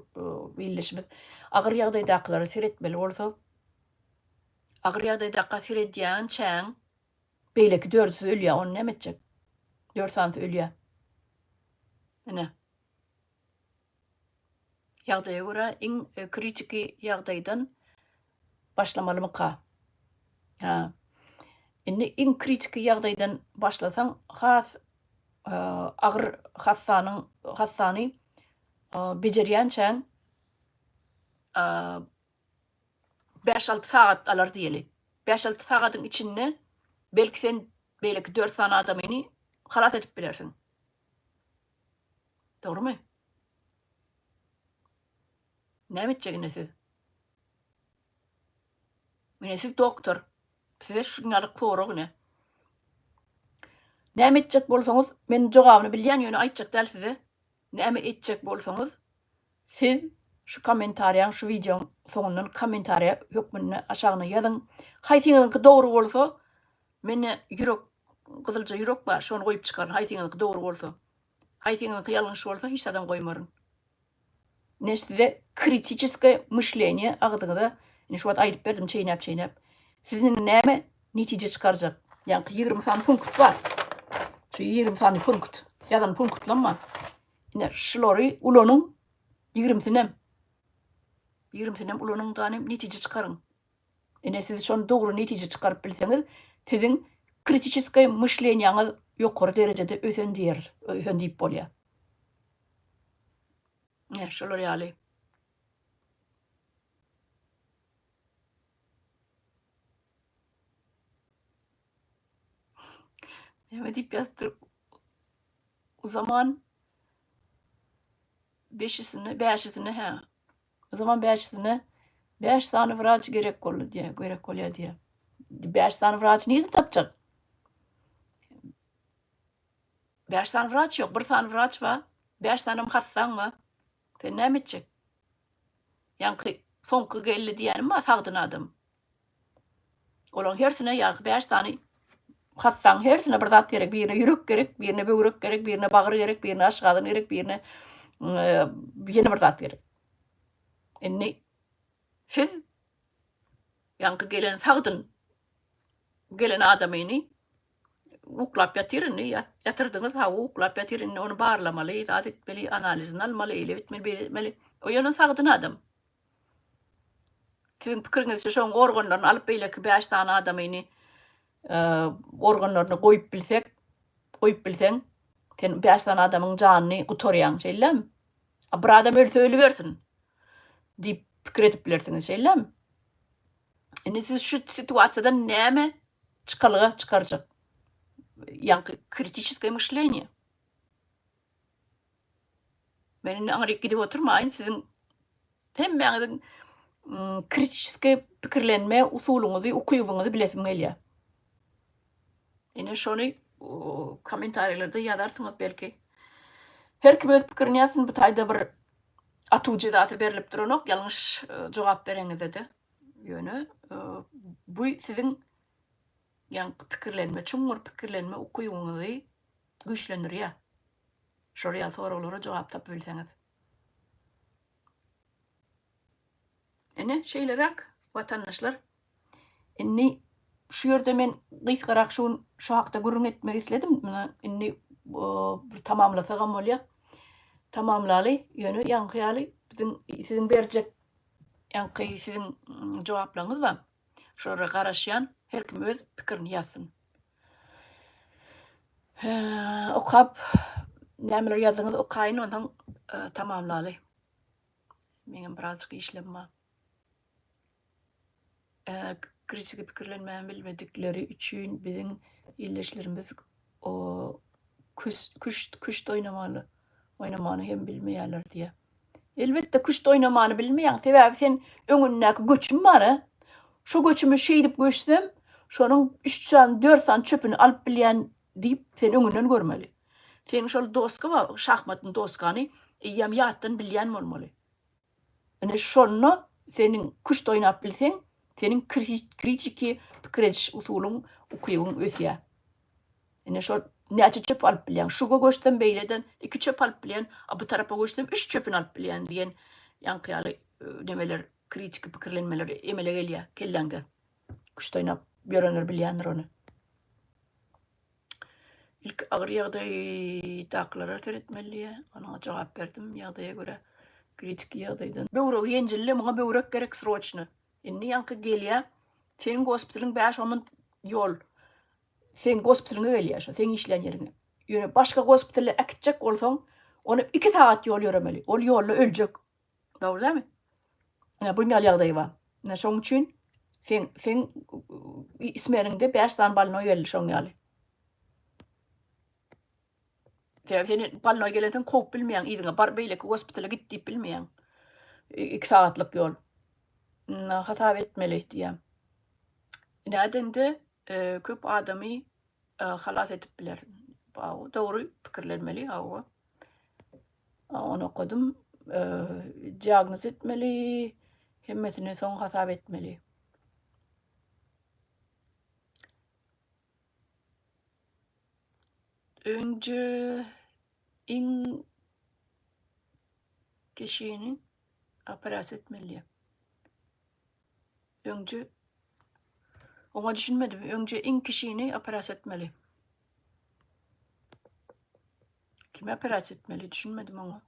ildeşimiz. Agyr ýagdaýdakylara seretmeli bolsa agyr ýagdaýdaka seredýänçäň Beýleki dördüsi ölýär, ony näme etjek? Dört sanysy ölýär. Ine. Ýagdaýa görä iň e, kritiki ýagdaýdan başlamalymyka? Ha. Indi iň kritiki ýagdaýdan başlasaň, has e, agyr hassanyň hassany e, bejerýänçäň e, Bäş-alty sagat alar diýeli. Bäş-alty sagadyň içinde belki sen beýleki dört sany adamyny halas edip bilersiň. Dogrumy? Näme etjek indi siz? Ine siz doktor. Size şunýaly sorag ine. Näme etjek bolsaňyz, men jogabyny bilýän, ýöne aýtjak däl size. Näme etjek bolsaňyz siz şu kommentariýaň şu wideoň soňundan kommentariýa hökmünde aşagyna ýazyň. Haýsyňyzyňky dogry bolsa mende ýürek gyzylja ýürek bar şony goýup çykaryn haýsyňyzyňky dogry bolsa. Haýsyňyzyňky ýalňyş bolsa hiç zadam goýmaryn. Ine size kritiçeskoe myşleniýe agzyňyza ine şu wagt aýdyp berdim çeýnäp çeýnäp. Siz indi näme netije çykarjak? Ýaňky 20 sany punkt bar. Şu 20 sany punkt. Ýazan punktlam bar. Ine şulary ulanyň ýigrimsinem. Ýigrimsinem ulanyň da netije çykaryň. Ine siz şony dogry netije çykaryp bilseňiz, siziň kritiçeskiý myşleniýaňyz ýokary derejede ösen diýer, ösen diýip bolýar. Ine şolar ýaly. Näme diýip ýazypdyr? O zaman beşisine, bäşisine hä. O zaman bäşisine bäş sany wraç gerek boldy diýýär, gerek bolýar diýýär. Bäş sany wraç nirde tapjak? Bäş sany wraç ýok, bir sany wraç bar, bäş sanam hassaň bar. Sen näme etjek? Ýaňky soňky geldi diýýänim bar sagdyn adam. Olaryň hersine ýaňky bäş sany hassaň hersine bir zat gerek. Birine ýürek gerek, birine böwrek gerek, birine bagyr gerek, birine aşgazan gerek, birine ýene bir zat gerek. Indi siz ýaňky gelen sagdyn gelen adamyny uklap ýatyr indi ýatyrdyňyz hawa uklap ýatyr indi ony barlamaly zat etmeli analizini almaly eýle etmeli beýle etmeli o ýöne sagdyn adam Siziň pikiriňizçe şoň organlaryny alyp beýleki 5 sany adamyny e, organlaryny goýup bilsek, goýup bilseň, sen 5 sany adamyň janyny gutarýaň, şeýlemi? A bir adam ölse ölübersin diýip pikir edip bilersiňiz, şeýlemi? Indi siz şu situasiýadan näme çykalga çykarjak? Ýaňky kritiçeskiý myşleniýe. Men indi aňryk gidip oturmaýyn, siziň hemmäňiziň mm, kritiçeskiý pikirlenme usulyňyzy, ukybyňyzy bilesim gelýär. Ine şony kommentariýalarda ýazarsyňyz belki. Her kim öz pikirini ýazsyn, bu taýda bir atuw jezasy berlip duranok, ýalňyş e, jogap bereňizde-de. Ýöne e, bu siziň ýaňky pikirlenme, çuňňur pikirlenme ukybyňyzy güýçlendirýär. Şol ýaly soraglara jogap tapyp bilseňiz. Ine, şeýleräk watandaşlar. Indi şu ýerde men gysgarak şu gün şu hakda gürrüň etmek isledim. Muny indi bir tamamlasagam bolýar. Tamamlaly, ýöne ýaňky ýaly biziň siziň berjek ýaňky siziň jogaplaryňyz bar. Şolara garaşýan, her kim öz pikirini ýazsyn. Okap nämeler ýazdyňyz okaýyn onsoň e, tamamlaly. Meňem birazjyk işlem bar. E, kritiki pikirlenmäni bilmedikleri üçin biziň ildeşlerimiz o küs, küşt, küşt oýnamaly, oýnamany hem bilmeýärler diýýär. Elbetde küşt oýnamany bilmeýäň, sebäbi sen öňündäki göçüm bar-a. Şo göçümi şeýdip göçsem, şonuň üç sany, dört sany çöpüni alyp bilýän diýip sen öňünden görmeli. Seň şol doska bar, şahmatny doskany eýýäm ýatdan bilýän bolmaly. Ine şonda seniň küşt oýnap bilseň, seniň kritiki pikir ediş usulyň, ukybyň ösýär. Ine şo näçe çöp alyp bilýäň? Şuga göçsem beýleden iki çöp alyp bilýän, a bu tarapa göçsem üç çöpüni alyp bilýän diýen ýaňky ýaly e, nemeler, kritiki pikirlenmeler emele gelýär kelläňde. Küşt oýnap ýörenler bilýändir ony. Ilki agyr ýagdaýdakylara seretmeli diýýär. Onuňa jogap berdim, ýagdaýa görä kritiki ýagdaýdan. Böwregi ýenjildi, muňa böwrek gerek sroçny. Indi ýaňky gelýär, seniň gospitalyň 5-10 minut ýol. Seň gospitalyňa gelýär şo, seň işleýän ýeriňe. Ýöne başga gospitala äkitjek bolsaň, ony 2 sagat ýol ýöremeli. Ol ýolda öljek. Dogry dälmi? Ine bu ýaly ýagdaý bar. Ine şoň üçin sen sen ismeniňde 5 sany balnoý geldi şoň ýaly. Sebäbi seni balnoý gelensoň kowup bilmeýäň yzyňa bar beýleki gospitala git diýip bilmeýäň. 2 sagatlyk ýol. Hasap etmeli diýýän. Nädende e, köp adamy e, halas edip biler. Dogry pikirlenmeli, hawa. Ony okadym. Diagnoz etmeli, hemmesini soň hasap etmeli. Önce iň kişini operasiýa etmeli. Öňce oňa düşünmedim. Öňce iň kişini operasiýa etmeli. Kimi operasiýa etmeli? Düşünmedim oňa.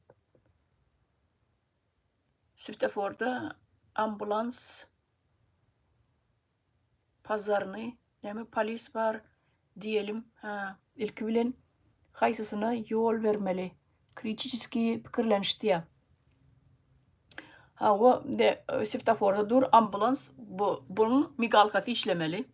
Swetoforda ambulans pazaryny näme polis bar diýelim. Ha, ilki bilen haýsysyna ýol bermeli? Kritiçeskiý pikirleniş diýýär. Hawa, de swetoforda dur ambulans bu bunuň migalkasy işlemeli.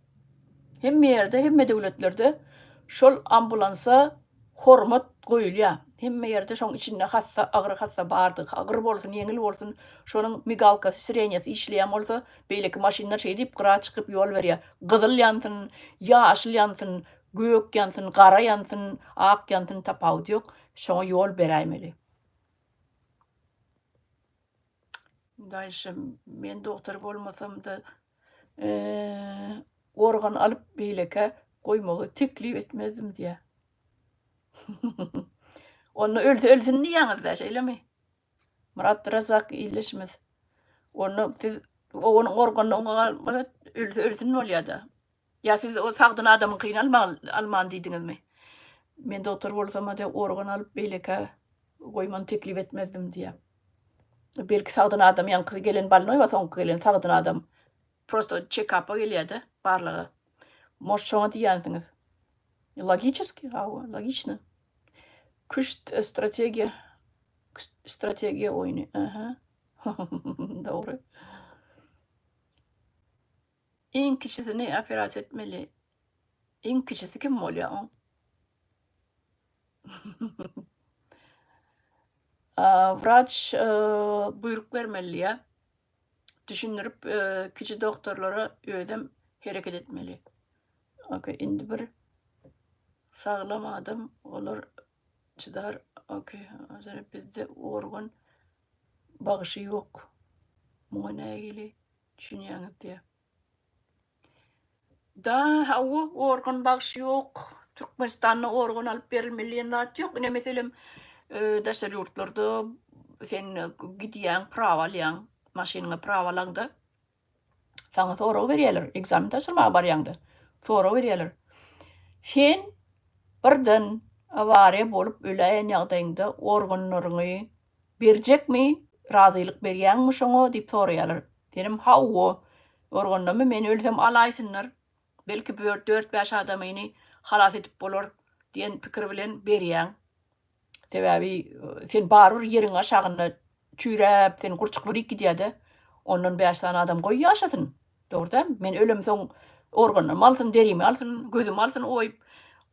Hemme ýerde, hemme döwletlerde şol ambulansa hormat goýulýar. Hemme ýerde şoň içinde hassa, agyr hassa bardygy, agyr bolsun, ýeňil bolsun, şonuň migalkasy, sirenýasy işleýän bolsa, beýleki maşynlar şeý diýip gyra çykyp ýol berýär. Gyzyl ýansyn, ýaşyl ýansyn, gök ýansyn, gara ýansyn, ak ýansyn tapawudy ýok, şoňa ýol beräýmeli. Daýşa men dogtor bolmasam-da, organ alyp beýlekä goýmagy teklip etmezdim diýýär. Onda ölse ölsün diýýäňiz-dä, şeýlemi? Myrat Razak ildeşimiz. Onda siz onuň organyny oňa galmasa ölse ölsün bolýar-da. Ýa siz o sagdyn adamyňkyny alman, alman diýdiňizmi? Men dogtor bolsam-a organ alyp beýlekä goýmany teklip etmezdim diýýär. Belki sagdyn adam ýaňky gelen bolnoý bar soňky gelen sagdyn adam. Prosto çekapa gelýär-de barlaga. Может şoňa diýýänsiňiz. Logiçeski, hawa, logiçno. Küşt strategiýa strategiýa oýny. Aha. Dogry. Iň kiçisini operasiýa etmeli. Iň kiçisi kim bolýar oň? Wraç buýruk bermeli diýýär. Düşündirip kiçi doktorlara özem hereket etmeli. Okey, indi bir saglam adam olar çydar. Okey, bizde organ bagyşy ýok. Muňa nähili düşünýäňiz diýýär. Da, hawa, organ bagşy ýok. Türkmenistanda organ alyp berilmeli diýen zat ýok. Ine, meselem, daşary ýurtlarda sen gidýäň, prawa alýaň, maşynyňa prawa alaňda, saňa sorag berýärler, ekzamen tabşyrmaga barýaňda, sorag berýärler. Sen birden awariýa bolup öläýen ýagdaýyňda organlaryňy berjekmi, razylyk berýäňmi şoňa diýip soraýarlar. Senem hawa, Organdamy men ölsem alaýsynlar, belki bir dört-bäş adamyny halas edip bolar diýen pikir bilen berýäň. Sebäbi sen barybir ýeriň aşagynda çüýräp, seni gurçuklar iýip gidýär-de. Ondan bäş sany adam goý ýaşasyn. Dogry dälmi? Men ölemsoň organymy alsyn, derimi alsyn, gözümi alsyn oýup,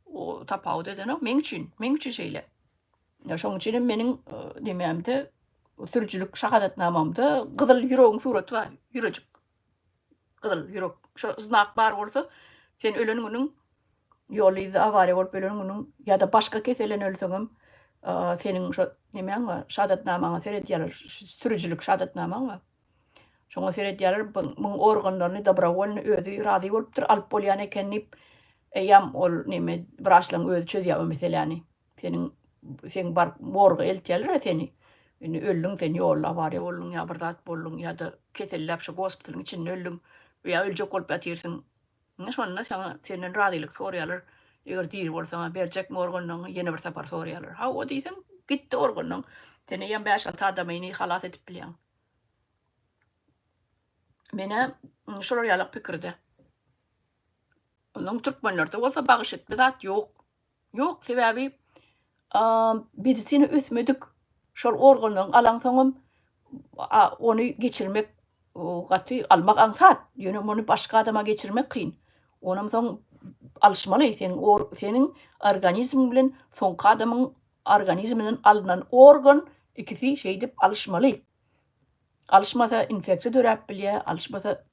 o tapawut edenok meň üçin. Meň üçin şeýle. Şonuň üçin hem meniň nemämde sürüjilik şahadatnamamda gyzyl ýüregiň suraty bar. Ýürejik. Gyzyl ýürek. Şo znak bar bolsa, sen ölen günüň ýol yzda awariýa bolup ölen günüň ýa-da başga keselden ölseňem, seniň şo nemäň bar, şahadatnamaňa seredýärler, sürüjilik şahadatnamaň bar. Şoňa seredýärler, muň organlaryny dobrowolny özi razy bolupdyr, alyp bolýan eken diýip, eýýäm ol neme wraçlaryň özi çözýär o meseläni. Seniň sen baryp morga eltýärler-ä seni. Indi öldüň sen ýolda awariýa bolduň ýa bir zat bolduň ýa-da keselläp şu gospitalyň içinde öldüň ýa öljek bolup ýatyrsyň. Ine şonda saňa senden razylyk soraýarlar. Eger diri bolsaň-a berjekmi organyňy ýene bir sapar soraýarlar. Hawa diýseň gitdi organyň. Sen eýýäm bäş-alty adamyny halas edip bilýäň. Men-ä şolar ýalak pikirde. Onnoň türkmenlerde bolsa bagyş etme zat ýok. Ýok, sebäbi medisina ösmedik. Şol organlaryň alaňsoňam ony geçirmek gaty almak aňsat. Ýöne muny başga adama geçirmek kyn. Onam soň alyşmaly. Seň seniň organizmiň bilen soňky adamyň organizminden alnan organ ikisi şeýdip alyşmaly. Alyşmasa infeksiýa döräp bilýär, alyşmasa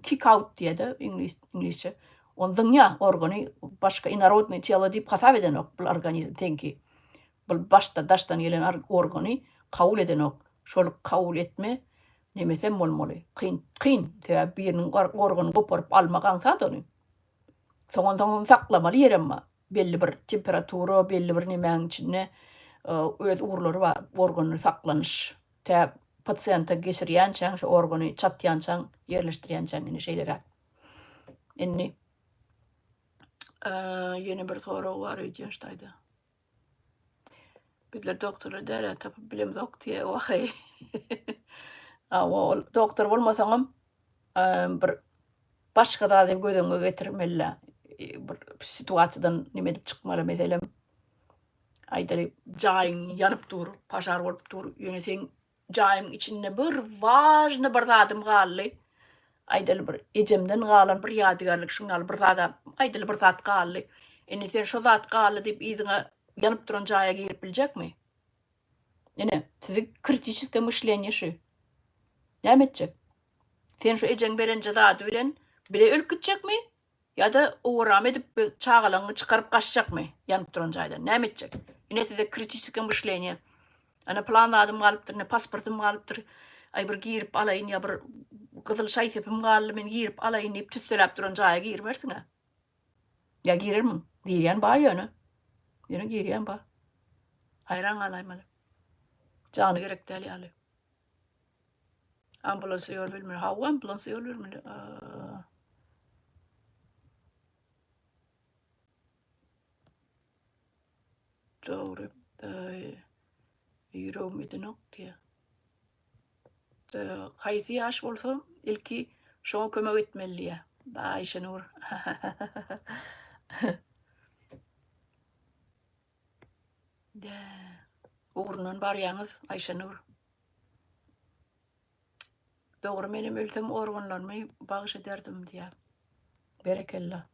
kick out diýýär-de iňlis iňlisçe. Ony zyňýar organy başga inorodnyý telo diýip hasap edenok bul organizm seňki. Bul başda daşdan gelen organy kabul edenok. Şol kabul etme nemesem bolmaly. Kyn kyn sebäbi biriniň organyny goparyp almak aňsat ony. Soňam soň ony saklamaly ýerem bar. Belli bir temperatura, belli bir nemäň içinde öz ugurlary bar organyny saklanyş. Tä pasiýenta geçirýänçäň, şu organy çatýançaň, ýerleşdirýänçäň ine şeýleräk. Indi ýene bir sorag bar öýdýän şu taýda. Bizler doktorlar däl-ä, tapyp bilemzok diýýär. Waheý. Hawa, ol doktor bolmasaňam bir başga zady göz öňüňe getirmeli-dä. Bir situasiýadan neme edip çykmaly. Meselem, aýdaly, jaýyň ýanyp dur, požar bolup dur, ýöne seň Jaýyň içinde bir wažny bir zadym galdy. Aýdaly bir ejemden galan bir ýadygärlik şuň ýaly bir zada aýdaly bir zat galdy. Indi sen şo zat galdy diýip yzyňa ýanyp duran jaýa girip biljekmi? Ine, siziň kritiçeskiý myşleniýe şu. Näme etjek? Sen şu ejeň berenje zady bilen bile ölüp gitjekmi? Ýa-da owaram edip çagalaňy çykaryp gaçjakmy ýanyp duran jaýdan? Näme etjek? Ine size kritiçeskiý myşleniýe. Ana pylan zadym galypdyr, ine pasportym galypdyr. Aý bir girip alaýyn ýa bir gyzyl şaý-sepim galdy, men girip alaýyn diýip tüsseläp duran jaýa girmersiň-ä. Ýa girermiň? Girýän bar ýöne. Ýöne girýän bar. Haýran galaýmaly. Jany gerek däl ýaly. Ambulansa ýol bermeli. Hawa, ambulansa ýol bermeli. Dogry. Ýüregim edenok diýýär. Haýsy ýaş bolsa, ilki şoňa kömek etmeli diýýär. Aýşenur. Dä. Ugrundan barýaňyz, Aýşenur. Dogry menem ölsem organlarymy bagyş ederdim diýýär. Berekella.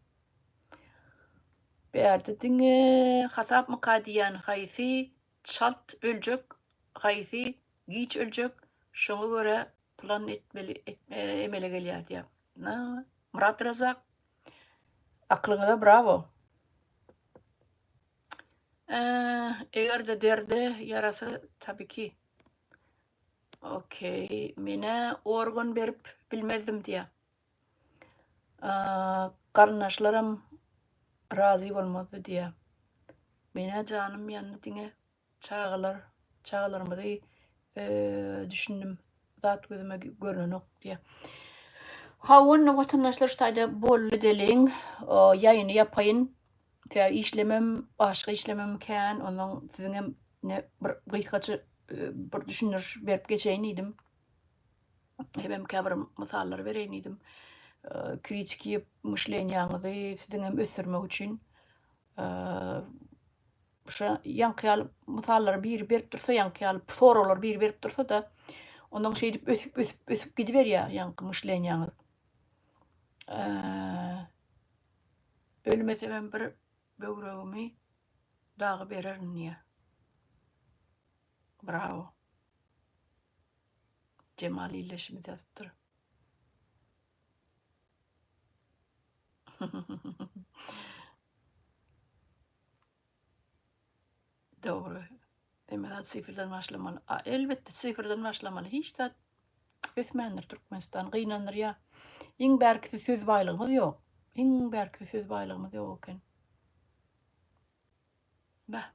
Bärde diňe hasapmyka diýýän haýsy çalt öljek haýsy giç öljek şoňa görä plan etmeli emele gelýär diýýär. Myrat Razak aklyňyza brawo. Eger-de derde ýarasa tabiki. Okey, menä organ berip bilmezdim diýýär. Garyndaşlaram razy bolmazdy diýýär. Menä janym ýandy diňe çagalar, çagalarymyzy düşündim. Zat gözüme görnenok diýýär. Hawa onda watandaşlar şu taýda boldy edeliň. Ýaýyny ýapaýyn. Sebäbi işlemem, başga işlemem kän. Ondan siziňem ne bir gysgaça bir düşündiriş berip geçeýin diýdim. Hemem käbir mysallar bereýin diýdim. Kritiki myşleniýaňyzy siziň hem ösdürmek üçin şu ýaňky ýaly mysallary biri berip dursa, ýaňky ýaly soraglary biri berip dursa-da, ondan şeýdip ösüp, ösüp, ösüp gidiberýär ýaňky myşleniýaňyz. Ölmesemem bir böwregimi dagy bererin diýýär. Brawo. Jemal ildeşimiz ýazypdyr. Dogry. Hemme zat sifrden başlamaly. A, elbetde sifrden başlamaly. Hiç zat ösmändir Türkmenistan. Gynandyrýar. Iň bärkisi söz baýlygymyz ýok. Iň bärkisi söz baýlygymyz ýok eken. Bäh.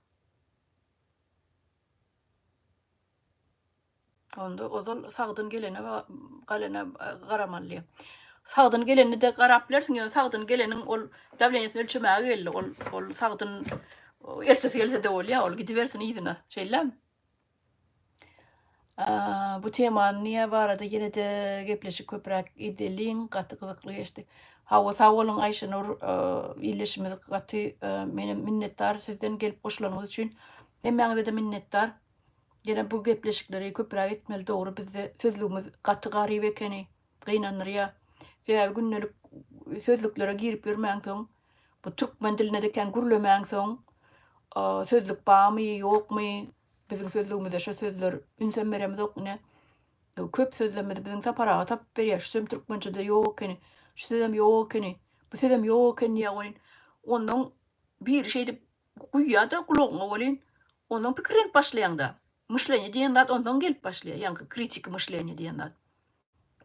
Onda ozal sagdyn gelene galene garamaly diýýär. Sagdyn gelenine-de garap bilersiň, ýöne sagdyn geleniň ol dawleniýesini ölçemäge geldi. Ol ol sagdyn ertesi gelse-de bolýar, ol gidibersin yzyna. Şeýlemi? Bu temany niýe barada ýene-de gepleşik köpräk edeliň, gaty gyzykly geçdi. Hawa, sag boluň Aýşenur, ildeşimiz gaty menem minnetdar sizden gelip goşulanyňyz üçin. Hemmäňize-de minnetdar. Ýene bu gepleşikleri köpräk etmeli dogry bizde sözlügimiz gaty garyp ekeni gynandyrýa. Sebäbi gündelik sözlüklere girip ýörmäňsoň bu türkmen dilinde-de kän gürlemäňsoň sözlük barmy ýokmy biziň sözlügimizde şo sözler ünsem beremizok ine köp sözlerimizi biziň Sapar aga tapyp berýär şu sözem türkmençede ýok ekeni şu sözem ýok ekeni bu sözem ýok ekeni diýýär welin onnoň biri şeýdip Guýýa-da gulagyňa welin, onsoň pikirlenip başlaýaň-da. Myşleniýe diýen zat onsoň gelip başlaýar, ýaňky kritiki myşleniýe diýen zat.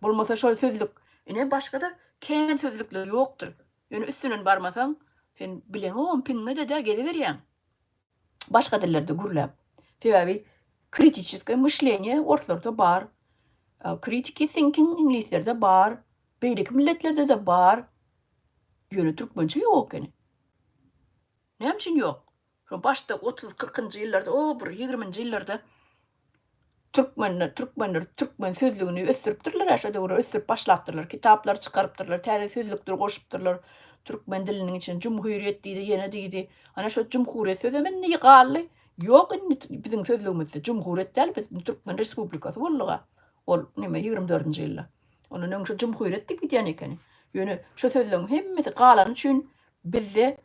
Bolmasa şol sözlük, ine başga-da kän sözlükler ýokdur. Ýöne üstünden barmasaň, sen bileňogam piňňe-de dä geziberýäň. Başga dillerde gürläp. Sebäbi kritiçeskiý myşleniýe orslarda bar. Kritiki thinking iňlislerde bar. Beýleki milletlerde-de bar. Ýöne türkmençe ýok ekeni. Näme üçin ýok? Şo başda otuz-kyrkynjy ýyllarda, o bir ýigriminji ýyllarda türkmenler, türkmenler türkmen sözlügini ösdüripdirler-ä şo döwür ösdürip başlapdyrlar. Kitaplar çykarypdyrlar, täze sözlükler goşupdyrlar türkmen diliniň içine. Jumhuriýet diýdi, ýene diýdi. Ana şo jumhuriýet sözem indi galdy. Ýok indi biziň sözlügimizde. Jumhuriýet däl biz indi türkmen respublikasy bolduga. Ol neme ýigrimi dördünji ýylda. Ondan öň şo jumhuriýet diýip gidýän ekeni. Ýöne şo sözleň hemmesi galany üçin bizde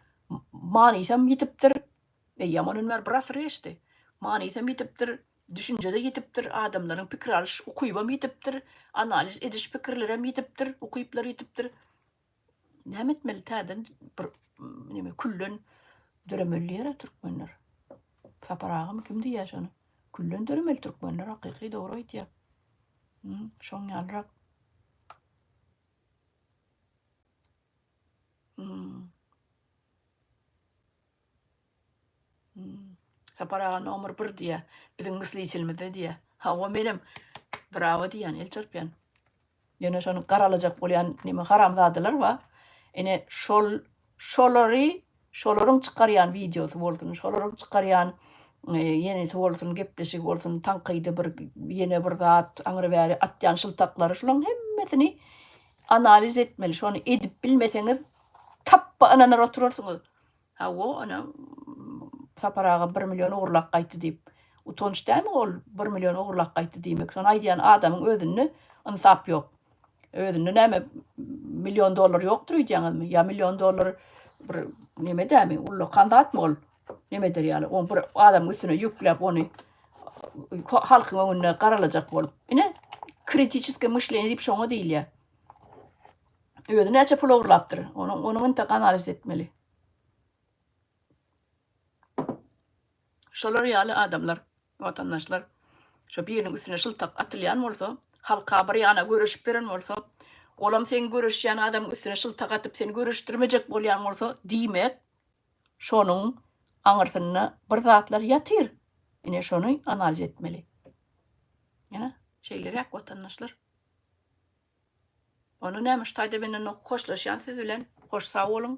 Manysam ýitipdir. Eýýäm ondan bäri bir asyr geçdi. Manysam ýitipdir, düşünje-de ýitipdir, adamlaryň pikir alyş ukybam ýitipdir, analiz ediş pikirlerem ýitipdir, ukyplary ýitipdir. Näme etmeli täzeden bir neme külden döremeli diýer-ä türkmenler. Sapar agamy kim diýýär şony? Külden döremeli türkmenler hakyky dogry aýdýar. Şoň ýalyrak. Sapar aga nomer bir diýýär. Biziň mysliçilimizde diýýär. Hawa menem brawo diýýän, el çarpýan. Ýöne şony garalajak bolýan neme haramzadalar bar. Ine şol şolary şolaryň çykarýan wideosy bolsun, şolaryň çykarýan ýenesi bolsun, gepleşigi bolsun, tankydy bir ýene bir zat aňry bäri atýan şyltaklary şolaryň hemmesini Analiz etmeli, şony edip bilmeseňiz tapba ynanar oturarsyňyz. Hawa, ana Sapar aga bir million ogurlap gaýtdy diýip. Utanç dälmi ol bir million ogurlap gaýtdy diýmek. Şony aýdýan adamyň özünde ynsap ýok. Özünde näme million dollar ýokdur öýdýäňizmi? Ýa million dollar bir neme dämi? Ullakan zatmy ol? Neme eder ýaly, ony bir adamyň üstüne ýükläp ony halkyň öňünde garalajak bolup. Ine, kritiçeskiý myşleniýe diýip şoňa diýilýär. Özi näçe pul ogurlapdyr? Onuň onuň entek analiz etmeli. Şolar ýaly adamlar, watandaşlar, şo biriniň üstüne şyltak atylýan bolsa, halka bir ýana göreşip beren bolsa, olam seň göreşýän adamyň üstüne şyltak atyp seni göreşdirmejek bolýan bolsa, diýmek, Şonuň aňyrsynda bir zatlar ýatyr. Ine şony analiz etmeli. Ine şeýleräk watandaşlar. Onda näme şu taýda menden hoşlaşýan siz bilen. Hoş sag boluň.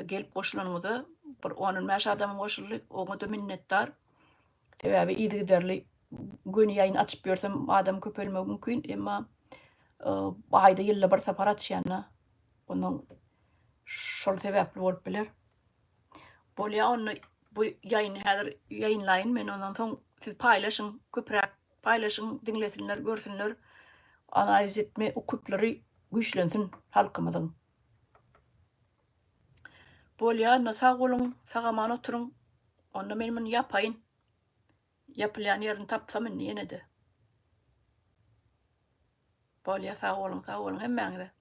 Gelip goşulanyňyza bir 10-15 adam goşuldy. Oňa-da minnetdar. Sebäbi yzygiderli göni ýaýyn açyp ýörsem adam köpelmegi mümkin. Emma aýda ýylda bir sapar açýan-da. Ondan Şol sebäpli bolup biler. Bolýa onda bu ýaýyny häzir ýaýynlaýyn men ondan soň siz paýlaşyň köpräk paýlaşyň diňlesinler görsünler analiz etme ukyplary güýçlensin halkymyzyň. Bolýa onda sag boluň sag aman oturyň onda men muny ýapaýyn ýapylýan ýerini tapsam indi ýenede. Bolýa sag boluň sag boluň hemmäňize.